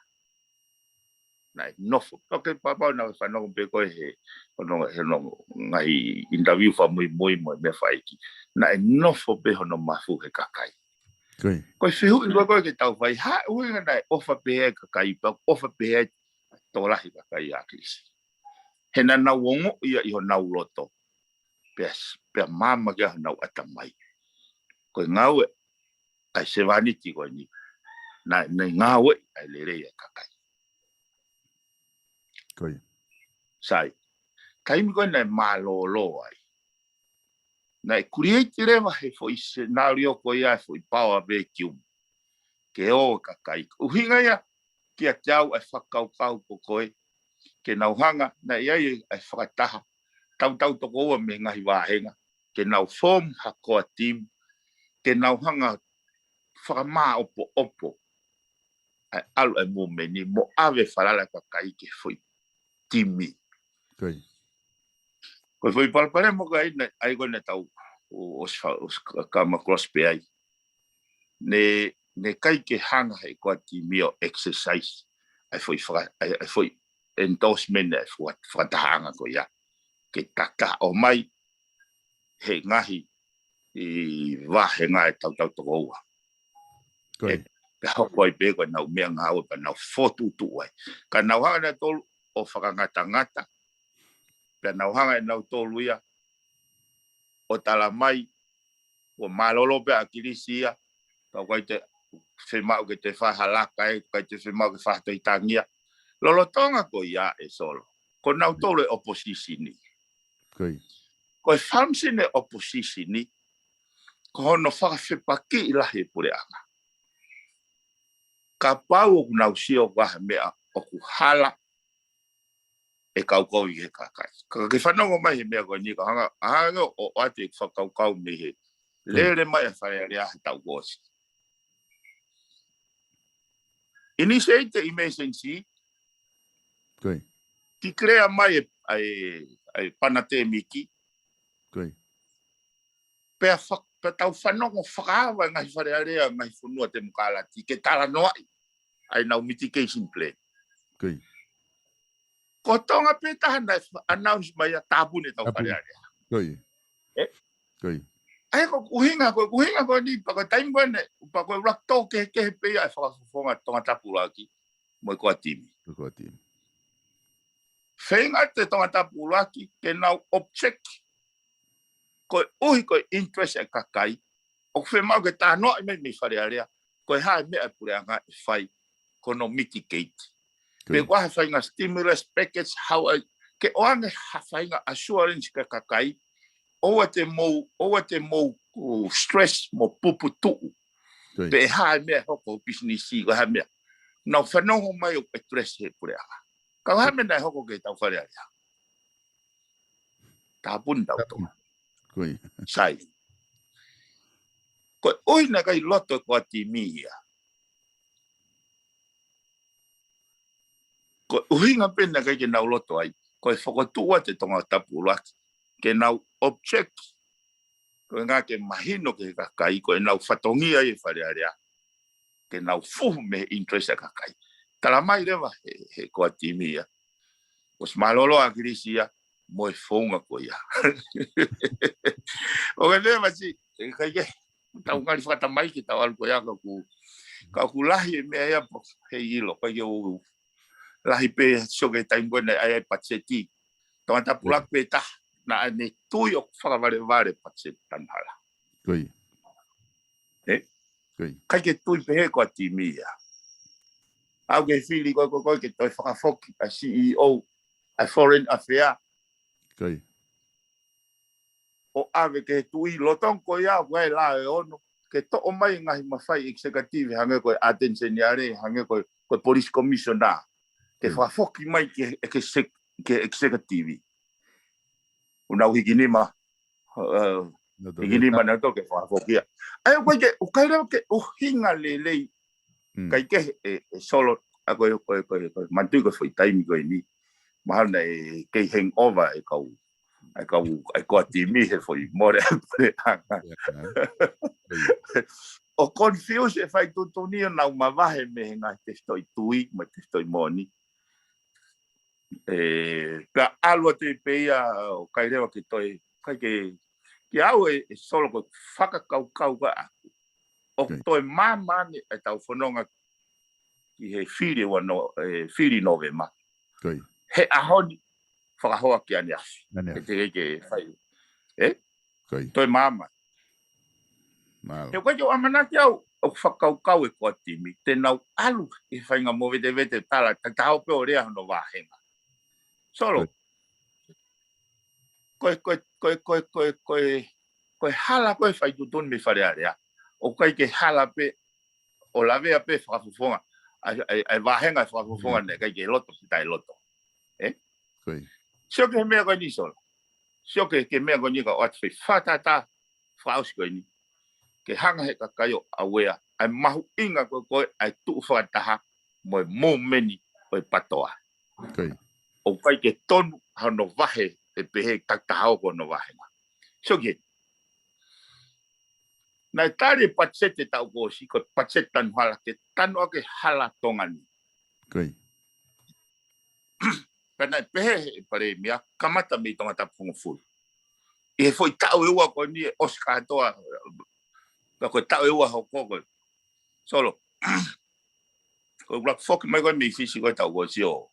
Naʻe nofo. Toke papau naʻe fanongo pē ko ē he, hono, he hono ngaahi interview fakamuimui mo e meʻa fakaʻeiki. Naʻe nofo pē hono mafu he kakai. Ko ia. Ko e fehuʻi ko ē ko ē ke tau fai, hā e ʻuhinga naʻe ʻofa pehē e kakai, pea ʻofa pehē e tokolahi kakai ʻa ʻAkilisi. He naʻa nau ongoʻi ia ʻi honau loto. Pea s-, pea maama ki ai honau ʻatamai. Ko e ngāue ʻa e sevāniti ko eni. naʻe, naʻe ngāueʻi ʻa e lelei ʻa e kakai. Sai, taimi ko ē naʻe mālōlō ai, naʻe create leva he foʻi senālio ko ia e foʻi power vacuum ke ō e kakai. ʻUhinga ia kiate au ʻa e fakakaukau ko ē ke nau hanga, naʻe ʻi ai e fakataha, tautau toko ua mei he ngaahi vāhenga, ke nau form ha core team, ke nau hanga fakamāʻopoʻopo ʻa e ʻalu ʻa e movement ni mo ʻave falala e kakai ki he foʻi timi. Ko e foʻi palopalema ko ē naʻe ʻi ai ko ē naʻe tau ʻosi fa-, ʻosi ka-, come across pē ai. Naʻe, naʻe ʻikai ke hanga he core team ʻo exercise ʻa e foʻi faka-, ʻa e, ʻa e foʻi endorsement ʻa e faka-, fakatahaʻanga ko ia ke takaʻo mai he ngaahi vāhenga ʻe tautau toko ua. Ko ia. Pea hoko ai pē ko ʻenau meʻangāue pea nau fokotuʻutuʻu ai. Ka nau hanga ʻe nautolu ʻo fakangatangata, pea nau hanga ʻe nautolu ia ʻo tala mai, ʻoku mālōlō pē ʻa ʻAkilisi ia, ka ʻoku ʻikai te fiemaʻu ke toe fai ha laka ē, ʻikai te fiemaʻu ke fai ha tohi tangi ia. Lolotonga ko ia ē Solo, ko nautolu e opposition ni. Ko ia. Ko e function e opposition ni, ko hono fakafepakiʻi lahi e puleʻanga. Kapau ʻoku nau sio ko ha meʻa ʻoku hala, ʻe kaukovi he kakai. Ka ke fanongo mai he meʻa ko eni, ka hanga, hanga ʻo ʻoatu e fakakaukau mei he lele mai ʻa Fale Alea he taʻu kuo ʻosi. Initiate emergency. Ko ia. Declare mai e, ʻa e, ʻa e pandemic. Ko ia. Pea fa-, pea tau fanongo fakaava e ngaahi Fale Alea, ngaahi fonua temokalati, ke talanoaʻi ʻa ʻenau mitigation plan. Ko ia. Ko Tonga pē taha naʻe announce mai ʻa tāpuni ʻetau Fale Alea. Ko ia. ʻA ia ko e ʻuhinga, ko e ʻuhinga ko eni, pea ko e taimi ko eni, pea ko e ʻuluaki tō kehekehe pē ia e fakafofonga Tongatapu ʻUluaki mo e core team. Ko e core team. Feinga atu e Tongatapu ʻUluaki ke nau object, koeʻuhi ko e interest e kakai, ʻoku fiemaʻu ke talanoaʻi mai mei Fale Alea, ko e hā e meʻa e puleʻanga ʻe fai ko hono mitigate. Pe ko ha faʻahinga stimulus package, hau ai, ke ʻoange ha faʻahinga assurance ki he kakai, ʻoua te mou, ʻoua te mou, uh, stress mo puputuʻu. Pe hā e meʻa ʻe hoko ho pisinisi, ko e hā e meʻa. Nau fanongo mai ʻo address he puleʻanga. Ka ko e hā e meʻa naʻe hoko ki heʻetau Fale Alea. Tāpuni ʻetau Tonga. Sai. Koeʻuhi naʻe ʻikai loto e core team ia. Ko e ʻuhinga pē naʻe ʻikai ke nau loto ai, ko e fokotuʻu atu e Tongatapu ʻUluaki ke nau object, ko e ʻuhinga ke mahino ki he kakai ko ʻenau fatongia ʻi he Fale Alea, ke nau fuhu mei he interest ʻa e kakai. Tala mai leva he, he core team ia, ʻosi mālōlō ʻa ʻAkilisi ia mo e founga ko ia. ʻOku ʻi ai e meʻa masi, ʻikai ke tau ngali fakatamaiki ʻetau ʻalu ko ia, ka ʻoku, ka ʻoku lahi e meʻa ia pea ʻikai ke u lahi pē, sio ki he taimi ko ē naʻe ʻi ai e patiseti. Tongatapu ʻUluaki pē taha naʻa ne tui ʻoku fakavalevale e patiseti tanu hala. Ko ia. ʻE? Ko ia. ʻIkai ke tui pehē core team ia. ʻAlu ki he fili ko ē, ko ē, ko ē ke toe fakafoki ʻa e C E O ʻa e Foreign Affair. Ko ia. ʻO ʻave ki he tuʻi lolotonga ko ia, ʻoku ʻi ai e lao ʻe ono, ke toʻo mai e ngaahi mafai executive hangē ko e ʻAteni Seniale, hangē ko e, ko e Police Commissioner. Ke fakafoki mai ki he exec-, ki he executive. ʻOku nau hiki nima, uh, hiki nima nautolu ke fakafoki ia. ʻA ia ʻoku ʻikai ke, ʻoku ʻikai leva ke ʻuhinga lelei, ʻikai ke he, e, e Solo, ʻa ko e, ko e, ko e, ko e, manatuʻi ko e foʻi taimi ko eni. Mahalo naʻe kei hangover e kau, e kau, e core team he foʻi mole, mole anga. ʻO confuse e faituʻutuʻuni ʻo nau mavahe mei he ngaahi tefitoʻi tui, mo e tefitoʻi moʻoni. ʻE, pea ʻalu atu pē ia ʻo ʻikai leva ke toe, ʻikai ke, ke au e, e Solo ko e fakakaukau ka ʻaku. ʻOku toe māmani ʻetau fononga ki he fili ua no, e, fili Nōvema. He ʻaho ni fakahoa ki ʻaneafi. Ke te ke fai. ʻE? Toe māmani. He ʻoku ʻikai ke u ʻamanaki au, ʻoku fakakaukau e core timi te nau ʻalu ʻi he faʻahinga movetevete tala, tatau pē ʻo lea hono vāhenga. Solo. Ko e, ko e, ko e, ko e, ko e, ko e, ko e hala ko e fai tuʻutuʻuni mei Fale Alea. ʻOku ʻikai ke hala pē ʻo lavea pē fakafofonga. ʻA e, ʻa e, ʻa e vāhenga e fakafofonga naʻe ʻikai ke loto, ke taʻeloto. Ē? Sio ki he meʻa ko eni Solo. Sio ki he, ki he meʻa ko eni ka ʻoatu fai fatatā fakaʻosi ko eni. Ke hanga he kakai ʻo aware ʻa e mahuʻinga ko e, ko e ʻa e tuʻu fakataha mo e movemeniti ʻo e patoa. ʻOku ʻikai ke tonu hono vahe ʻe pehē takitaha ʻoku hono vāhenga. Sio ki he. Naʻe tali e patiseti e taʻu kuo ʻosi, ko e patiseti tanu hala ke tanu ʻaki e hala Tonga ni. Pea naʻe pehē he Palēmia, kamata mei Tongatapu hongofulu. ʻI he foʻi taʻu ʻe ua ko eni ʻe ʻosi kātoa, ka ko e taʻu ʻe ua hoko ko e. Solo. Ko e ʻuluaki foki mai ko e mei Fisi ko e taʻu kuo ʻosi ʻo.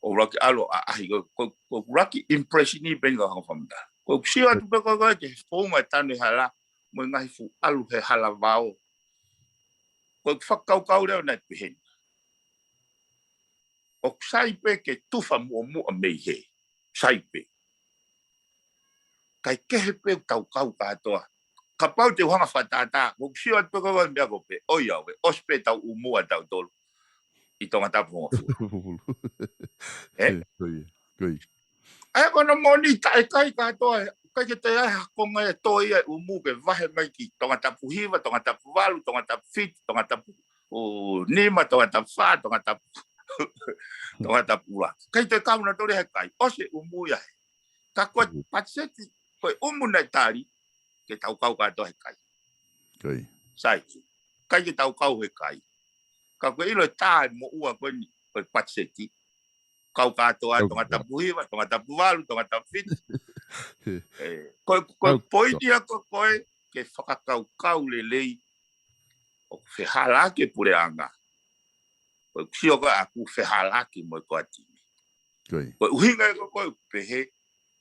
ʻO ʻuluaki ʻalu ʻaʻahi ko e, ko e, ko e ʻuluaki impression ni pē eni ka hanga fakamatala. Ko e sio atu pē ko e, ko e ke founga e tanu e hala, mo e ngaahi fuʻu ʻalu he hala vao. Ko e fakakaukau leva naʻe pehē ni. ʻOku sai pē ke tufa muʻomuʻa mei hē. Sai pē. Kae kehe pē ʻoku tau kau kātoa. Kapau te u hanga fakatātā, ʻoku sio atu pē ko e meʻa ko pē, ʻoi au, ʻe ʻosi pē tau ʻumu ʻa tautolu ʻi Tongatapu hongofulu. Ē? ʻAi ko hono moʻoni taʻe kai kātoa, ʻikai ke toe ʻi ai ha konga ʻe toe ʻi ai ʻumu ke vahe mai ki Tongatapu hiva, Tongatapu valu, Tongatapu fitu, Tongatapu ʻo nima, Tongatapu fā, Tongatapu, Tongatapu ʻuluaki. ʻIkai toe kau nautolu he kai, ʻosi e ʻumu ia he. Ka ko e patiseti, ko e ʻumu naʻe tali, ke tau kau kātoa he kai. Sai, ʻikai ke tau kau he kai. Ka ko e ʻilo e tā e moʻua ko eni, ko e patiseti. Kau kātoa Tongatapu hiva, Tongatapu valu, Tongatapu fitu. Ē, ko e, ko e poini ia ko e, ko e ke fakakaukau lelei ʻoku fehālaaki e puleʻanga. Ko e sio ko e ʻoku fehālaaki mo e core timi. Ko e ʻuhinga ia ko e ʻoku pehē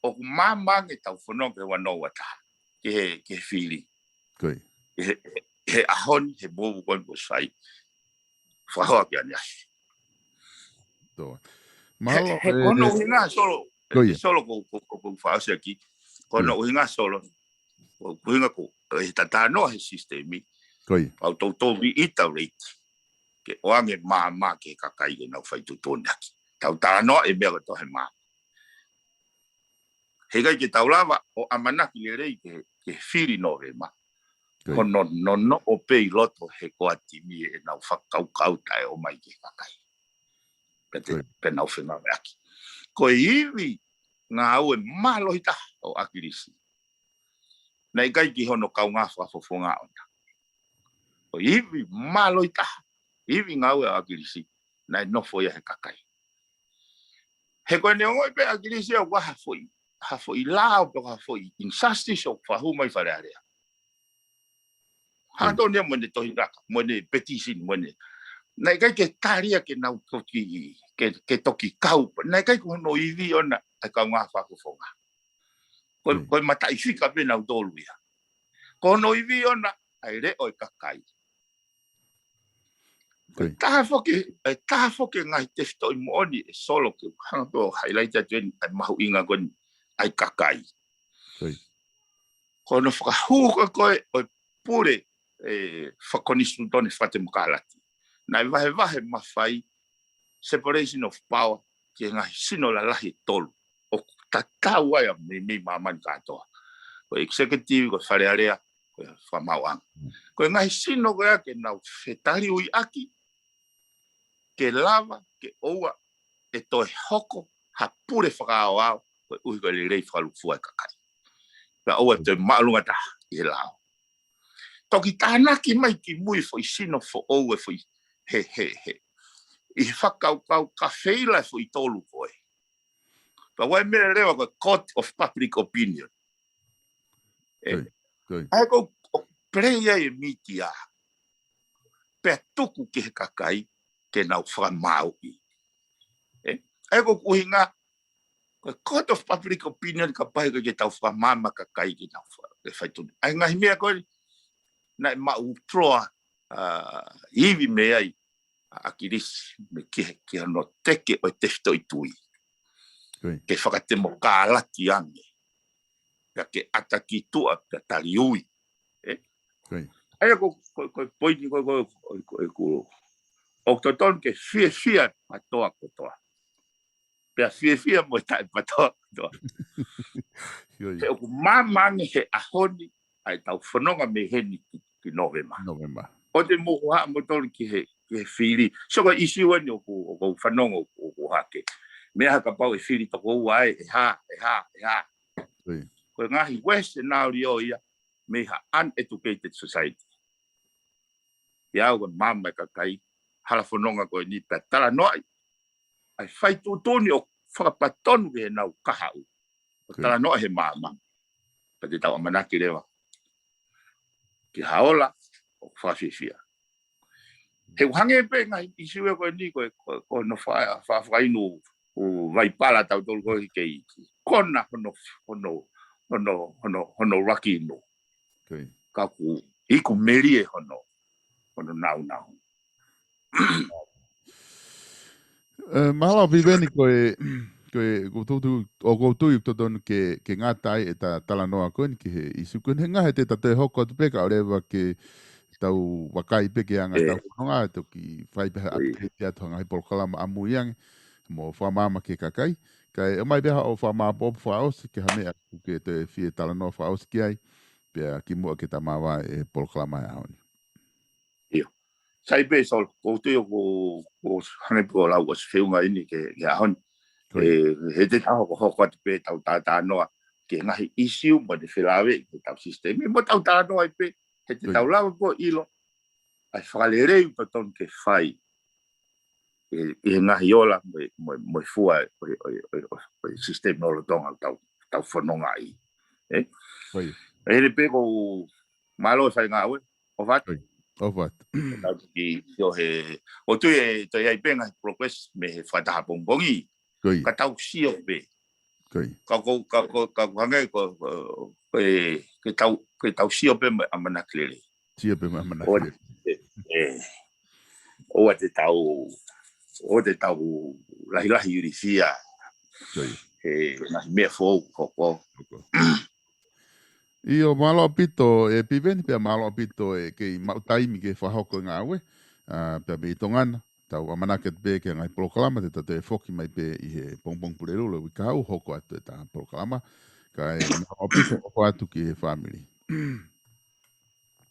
ʻoku māmā ange tau fononga ke ua noa ua taha. Ki he, ki he fili. Ki he, he ʻaho ni, he mou ko e ʻosi fai. Fakahoa ki ane ahi. He, he ko hono ʻuhinga Solo, Solo ko, ko, ko, ko fakaʻosi ʻaki. Ko hono ʻuhinga Solo, ko ʻuhinga ko, ʻe he tatanoa he sisitemi. Pau toutou reiterate. Ke ʻoange māmā ke kakai ke nau fai tuʻutuʻuni ʻaki. Tau talanoa e meʻa ko e tohe māmā. He ʻikai ke tau lava ʻo ʻamanaki lelei ke, ke fili Nōvema. Ko hono nonoʻo pē ʻi loto he core timi ʻenau fakakaukau taʻe ʻomai ki he kakai. Pea te, pea nau fengāueʻaki. Ko e ivi ngāue mālohi taha ʻo ʻAkilisi. Naʻe ʻikai ki hono kaungā fakafofonga ʻona. Ko e ivi mālohi taha, ivi ngāue ʻa ʻAkilisi, naʻe nofo ia he kakai. He ko e neongo pē ʻAkilisi ʻoku ʻi ai ha foʻi, ha foʻi lao pe ha foʻi injustice ʻoku fakahū mai Fale Alea. Hātoni ia mo ʻene tohi laka, mo ʻene petition, mo ʻene. Naʻe ʻikai ke tali ia ke nau toki, ke, ke toki kau. Naʻe ʻikai ko hono ivi ʻona ʻa e kaungā fakafofonga. Ko, ko e mataʻi fika pē nautolu ia. Ko hono ivi ʻona ʻa e leʻo e kakai. Ko e taha foki, ʻe taha foki e ngaahi tefitoʻi moʻoni ʻe Solo ke hanga pē ʻo highlight atu eni ʻa e mahuʻinga ko eni ʻa e kakai. Ko hono fakahū ko e ʻo e pule, ʻe, fakakonisitūtone fakatemokalati. Naʻe vahevahe mafai separation of power ki he ngaahi sino lalahi ʻe tolu. ʻOku tatau ai ʻa meimei māmani kātoa. Ko e executive, ko e Fale Alea, ko e fakamaauʻanga. Ko e ngaahi sino ko ia ke nau fetaliuiʻaki, ke lava, ke ʻoua ʻe toe hoko ha pule fakaaoao, koeʻuhi ko e lelei fakalūkufua e kakai. Pea ʻoua ʻe toe māʻolunga taha ʻi he lao. Toki tānaki mai ki mui foʻi sino foʻou ʻe foʻi he, he, he. ʻI he fakakaukau ka feila e foʻi tolu ko ē. Pea ʻoku ʻi ai e meʻa leva ko e court of public opinion. ʻE, ʻa ia ko e play ai e mītia. Pea tuku ki he kakai ke nau fakamāuʻi. ʻE, ʻa ia ko e ʻuhinga, ko e court of public opinion ka pai ke tau fakamaama kakai ke nau fa-, ke fai tonu. ʻA e ngaahi meʻa ko ē, naʻe maʻu troa, ʻa, ivi mei ai ʻa ʻAkilisi, mei he, ki hono teke ʻo e tefitoʻi tui. Ke fakatemokalati ange. Pea ke ʻata ki tuʻa, pea taliui. ʻE? ʻA ia ko, ko, ko e poini ko, ko, ko, ko, ko, ʻoku totonu ke fiefia PATOA kotoa. Pea fiefia mo e taʻe PATOA kotoa. He ʻoku māmani he ʻaho ni, ʻa e tau fononga mei heni ki, ki Novema. Novema. ʻOua te mou haʻa mo tolu ki he, ki he fili. So ko e ʻisiu eni ʻoku, ʻoku fanongo ʻoku hake. Meʻa ha kapau ʻe fili toko ua ai, ʻe hā, ʻe hā, ʻe hā. Ko e ngaahi West ʻe nauli ʻo ia, mei ha uneducated society. Ia au ko e māmani kakai, hala fononga ko eni pea talanoaʻi. ʻA e fai tuʻutuʻuni ʻo fakapatonu ki he nau kahaʻu. ʻO talanoa he māmani. Pea te tau ʻamanaki leva. Ki ha ola, ʻo fakafiefia. He ʻoku hangē pē ngaahi ʻisiu ʻe ko eni ko e, ko, ko hono fa-, fa-, fakainu ʻo vaipala tautolu ko e kei kona hono, hono, hono, hono, hono laki inu. Ka ʻoku iku melie hono, hono naunau. ʻE, mahalo Piveni ko e, ko e, ko tutu, ʻoku ou tui ʻoku totonu ke, ke ngata ai ʻeta talanoa ko eni ki he ʻisiu ko eni he ngaahi te ta toe hoko atu pē kae ʻoleva ke tau vakai pē ki he anga ʻetau fononga, toki fai pē ha update atu ha ngaahi polokalama ʻamui ange, mo fakamaama ki he kakai. Kae ʻomai pē haʻo fakamaopoopo fakaʻosi ki ha meʻa ʻoku ke toe fie talanoa fakaʻosi ki ai, pea kimuʻa ke ta māvae e polokalama he ʻaho ni. ʻIo. Sai pē Solo, ʻoku ou tui ʻoku, ʻoku hangē pē ko e lau ʻosi feʻunga eni ki he, ki he ʻaho ni. ʻE, he te tau hoko, hoko atu pē tau talanoa ki he ngaahi ʻisiu mo e felāveʻi ki heʻetau sisitemi. Mo tau talanoa ai pē, he te tau lava pē ʻo ʻilo ʻa e fakalelei ʻoku totonu ke fai ʻi, ʻi he ngaahi ola mo e, mo e, mo e fua ʻo e, ʻo e, ʻo e, ʻo e, ʻo e sisitemi lolotonga ʻetau, ʻetau fononga ai. ʻE? ʻE, he pē ko e mālō e fai ngāue, ʻofa atu. ʻOfa atu. Tau ki, ki ʻo he, ʻoku ou tui ʻe, toe ʻi ai pē ngaahi progress mei he fakataha pongipongi. Ka tau sio pē. Ka ko, ka ko, ka ko hangē ko, ko, ko e, ke tau, ke tau sio pē mo e ʻamanaki lelei. Sio pē mo e ʻamanaki lelei. ʻE, ʻoua te tau, ʻoua te tau lahilahi ilifia. He ngaahi meʻa foʻou hoko. ʻIo, mālō ʻaupito ʻe Piveni, pea mālō ʻaupito e kei maʻu taimi ke fakahoko e ngāue, ʻa, pea mei Tonga na, tau ʻamanaki atu pē ki he ngaahi polokalama, te ta toe foki mai pē ʻi he pongipongi Pulelulu uike kahaʻu, hoko atu ʻeta polokalama, kae mālō ʻaupito, ʻofa atu ki he fāmili.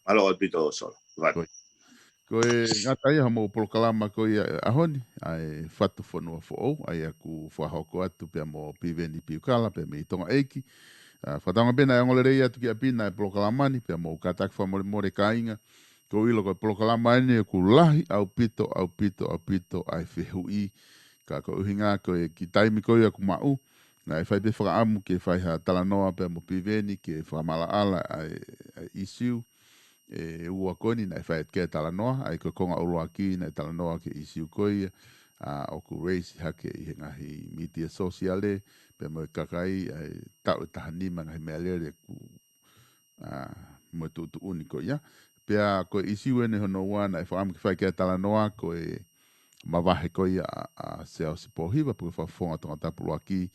Mālō ʻaupito Solo. Ko e ngata ia homou polokalama ko ia ʻaho ni, ʻa e Fatu Fonua Foʻou, ʻa ia ʻoku fakahoko atu pea mo Piveni Piukala, pea mei Tonga ʻEiki. ʻA, fakatauange pē naʻe ongo lelei atu ki ʻapi na e polokalama ni, pea mou kātaki fakamolemole kāinga. ʻOku ou ʻilo ko e polokalama eni ʻoku lahi ʻaupito, ʻaupito, ʻaupito, ʻa e fehuʻi. Ka ko e ʻuhinga ko e kiʻi taimi ko ia ʻoku maʻu, naʻe fai pē fakaʻamu ke fai ha talanoa pea mo Piveni, ke fakamaʻalaʻala ʻa e, ʻa e ʻisiu ʻe ua ko eni naʻe fai atu ki ai e talanoa, ʻa ia ko e konga ʻuluaki naʻe talanoa ki he ʻisiu ko ia, ʻa, ʻoku raise hake ʻi he ngaahi mītia sōsiale, pea mo e kakai, ʻa e taʻu ʻe taha nima ngaahi meʻalele ʻoku, ʻa, mo e tuʻutuʻuni ko ia. Pea ko e ʻisiu eni hono ua naʻe fakaʻamu ke fai ki ai e talanoa ko e mavahe ko ia ʻa, ʻa Siaosi Pōhiva, pe ko e Fakafofonga Tongatapu ʻUluaki,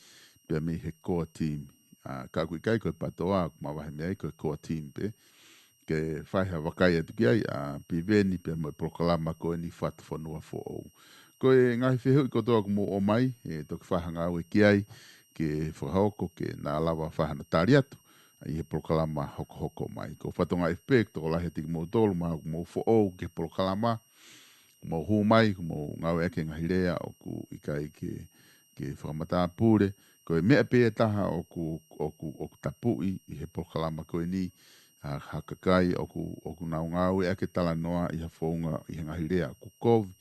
pea mei he core team. ʻA, ka ʻoku ʻikai ko e PATOA, ʻoku mavahe mei ai ko e core team pē. Ke fai ha vakai atu ki ai, ʻa Piveni pea mo e polokalama ko eni Fatu Fonua Foʻou. Ko e ngaahi fehuʻi kotoa ʻoku mou ʻomai, ʻe toki fai ha ngāue ki ai, ke fakahoko, ke na lava fai hano tali atu, ʻi he polokalama hokohoko mai. Ko e fatongia pē, tokolahi ʻiate kimoutolu, mahalo ʻoku mou foʻou ki he polokalama, ʻoku mou hū mai, ʻoku mou ngāueʻaki e ngaahi lea ʻoku ʻikai ke, ke fakamatāpule. Ko e meʻa pē ʻe taha ʻoku, ʻoku, ʻoku tapuʻi ʻi he polokalama ko eni, ʻa, ha kakai ʻoku, ʻoku nau ngāueʻaki e talanoa ʻi ha founga ʻi he ngaahi lea ʻoku kovi.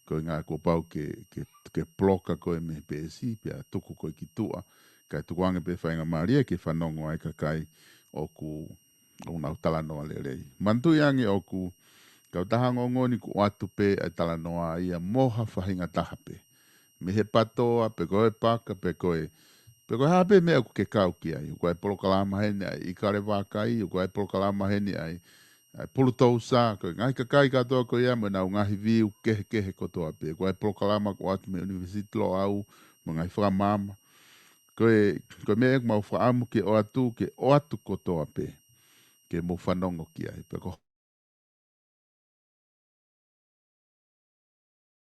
Ko e ʻuhinga kuo pau ke, ke, ke poloka koe mei he peesi, pea tuku koe ki tuʻa, kae tukuange pē faingamālie ke fanongo ai e kakai ʻoku, ʻoku nau talanoa lelei. Manatuʻi ange ʻoku, kautaha ongoongo ni ʻoku ʻoatu pē ʻa e talanoa ia mo ha faʻahinga taha pē. Mei he PATOA, pe ko e paka, pe ko e, pe ko e hā pē meʻa ʻoku ke kau ki ai. ʻOku ʻi ai e polokalama heni ʻa e ʻIkale Vākai, ʻoku ʻi ai e polokalama heni ʻa e ʻa e Pulutousa, ko e ngaahi kakai kātoa ko ia mo ʻenau ngaahi viu kehekehe kotoa pē. Ko e polokalama ʻoku ʻoatu mei he ʻUnivēsiti Loʻau, mo e ngaahi fakamaama. Ko e, ko e meʻa ʻoku mau fakaʻamu ke ʻoatu, ke ʻoatu kotoa pē. Ke mou fanongo ki ai. Pea ko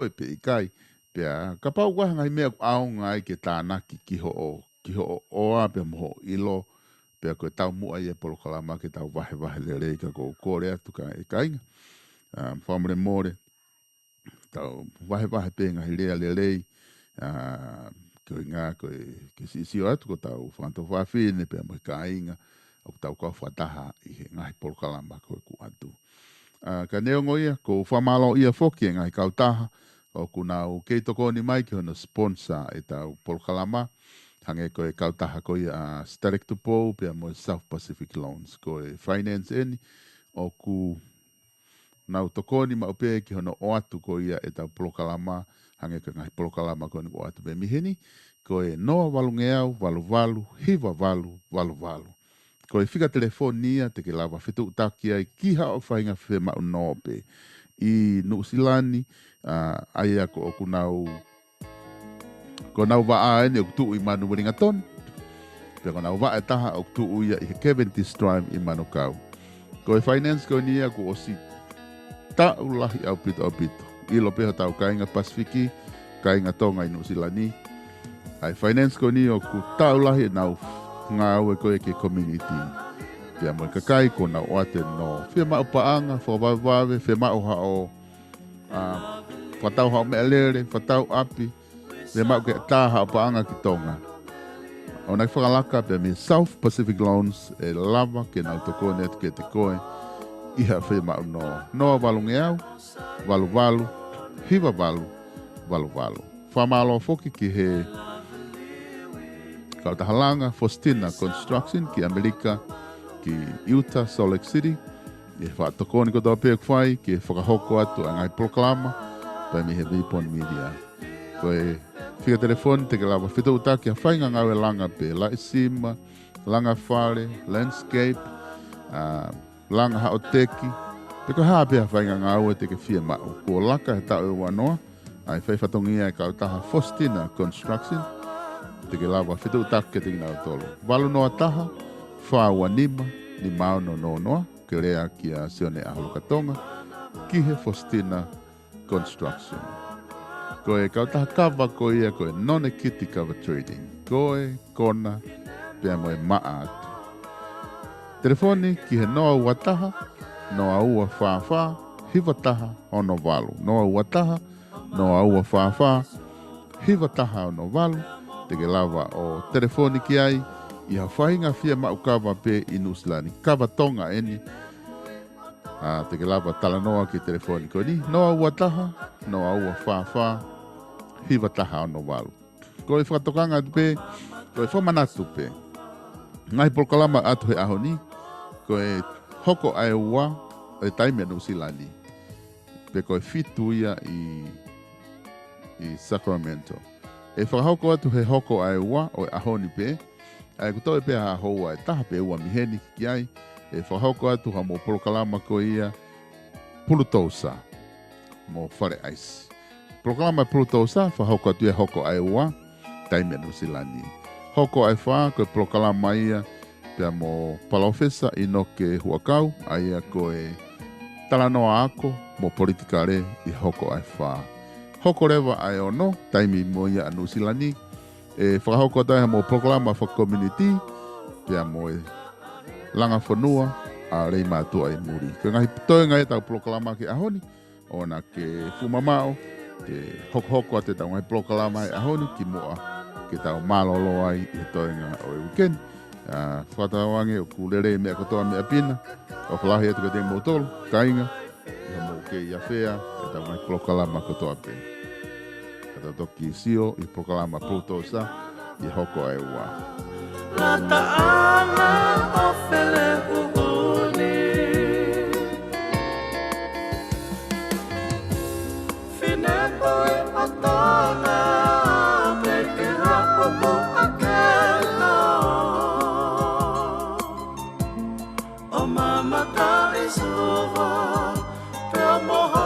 e pē ʻikai. Pea, kapau ʻoku ʻi ai ha ngaahi meʻa ʻoku ʻaonga ai ke tānaki ki hoʻo, ki hoʻo ʻoa pea mo hoʻo ʻilo, pea ko e taumuʻa ia e polokalama ke tau vahevahe lelei ka ʻoku ou kole atu ka e kāinga. Um, fakamolemole, tau vahevahe pē ngaahi lea lelei, a, ko e ʻuhinga ko e, ke siʻisiʻi atu ko ʻetau fanga tuofāfine pea mo e kāinga, ʻoku tau kau fakataha ʻi he ngaahi polokalama ko ē ʻoku ʻoatu. A, ka neongo ia, ʻoku ou fakamālōʻia foki e ngaahi kautaha, ʻoku nau kei tokoni mai ki hono sponsor ʻetau polokalama, hangē ko e kautaha ko ia ʻa Stalek Tupou, pea mo e South Pacific Loans, ko e finance eni, ʻoku nau tokoni maʻu pē ki hono ʻoatu ko ia ʻetau polokalama, hangē ko e ngaahi polokalama ko eni ʻoku ʻoatu pē mei heni, ko e noa valungeau, valu valu, hiva valu, valu valu. Ko e fika telefoni ia te ke lava fetuʻutaki ai ki haʻo faʻahinga fiemaʻu nō pē. ʻI Nuʻusila ni, a, ʻa ia ko ʻoku nau, ko honau vaʻa eni ʻoku tuʻu ʻi Manurewa Wellington. Pea ko honau vaʻa ʻe taha ʻoku tuʻu ia ʻi he Cavendish Drive ʻi Manukau. Ko e finance ko eni ia kuo ʻosi taʻu lahi ʻaupito ʻaupito. ʻIlo pē hotau kāinga Pasifiki, kāinga Tonga ʻi Nuʻusila ni. ʻA e finance ko eni ʻoku taʻu lahi ʻenau ngāue ko ē ki he community. Pea mo e kakai ʻoku nau ʻoatu e nō. Fiemaʻu paʻanga, fakavavevave, fiemaʻu haʻo, a, fakatau haʻo meʻalele, fakatau ʻapi, fiemaʻu ke tā haʻo paʻanga ki Tonga. ʻOua naʻa ke fakalaka pea mei South Pacific Loans ʻe lava ke nau tokoni atu kiate koe ʻi haʻo fiemaʻu nō. Noa valungeau, valu valu, hiva valu, valu valu. Fakamālō foki ki he kautaha langa Faustina Construction ki ʻAmelika, ki Utah, Salt Lake City, ʻi he faʻa tokoni kotoa pē ʻoku fai ke fakahoko atu ʻa e ngaahi polokalama, pea mei he Vipon Media. Ko e fika telefoni te ke lava fetuʻutaki ha faʻahinga ngāue langa pē, laʻi sima, langa fale, landscape, a, langa haʻo teki, pe ko e hā pē ha faʻahinga ngāue te ke fiemaʻu. Kuo laka he taʻu ʻe ua noa ʻa e fai fatongia e kautaha Faustina Construction, te ke lava fetuʻutaki kiate kinautolu. Valu noa taha, fā ua nima, nima ono noa noa, ke lea kia Sione ʻAholokatonga, ki he Faustina Construction. Ko e kautaha kava ko ia ko e Nonekiti Kava Trading. Ko e kona pea mo e maʻa atu. Telefoni ki he noa ua taha, noa ua fā fā, hiva taha ono valu. Noa ua taha, noa ua fā fā, hiva taha ono valu. Te ke lava ʻo telefoni ki ai ʻi ha faʻahinga fiemaʻu kava pē ʻi Nuʻusila ni. Kava Tonga eni. A, te ke lava talanoa ki he telefoni ko eni, noa ua taha, noa ua fā fā, hiva taha ono valu. Ko e fakatokanga atu pē, ko e fakamanatu pē. Ngaahi polokalama ʻoatu he ʻaho ni, ko e hoko ʻa e ua ʻo e taimi ʻa Nuʻusila ni. Pe ko e fitu ia ʻi, ʻi Sacramento. ʻE fakahoko atu he hoko ʻa e ua ʻo e ʻaho ni pē, ʻa ia ʻoku toe pē ha houa ʻe taha pe ua mei heni ki ai, ʻe fakahoko atu ha mo e polokalama ko ia Pulutousa mo Fale ʻAisi. Polokalama Pulutousa, fakahoko atu ia hoko ʻa e ua, taimi ʻa Nuʻusila ni. Hoko ʻa e fā, ko e polokalama ia, pea mo Palōfesa ʻInoke Huʻakau, ʻa ia ko e talanoa ako mo politikale ʻi hoko ʻa e fā. Hoko leva ʻa e ono, taimi mo ia ʻa Nuʻusila ni, ʻe fakahoko atu ai ha mo e polokalama fakakomiunitī, pea mo e langa fonua ʻa Leimātuʻa ʻi muli. Ko e ngaahi toenga ia ʻetau polokalama ki he ʻaho ni, ʻoua naʻa ke fuʻu mamaʻo, ke hokohoko atu ʻetau ngaahi polokalama he ʻaho ni ki muʻa, ke tau mālōlō ai ʻi he toenga ʻo e uike ni. A, fakatauange ʻoku lelei meʻa kotoa meʻa pina, ʻofa lahi atu kiate kimoutolu, kāinga, ʻi hoʻomou kei afea ʻetau ngaahi polokalama kotoa pē. Ka tau toki sio ʻi he polokalama Pulutousa ʻi he hoko ʻa e ua. Lata ana o fele uuni. Fine poi o tona me ke hapo po akela. ʻO Mata Isova, pea mo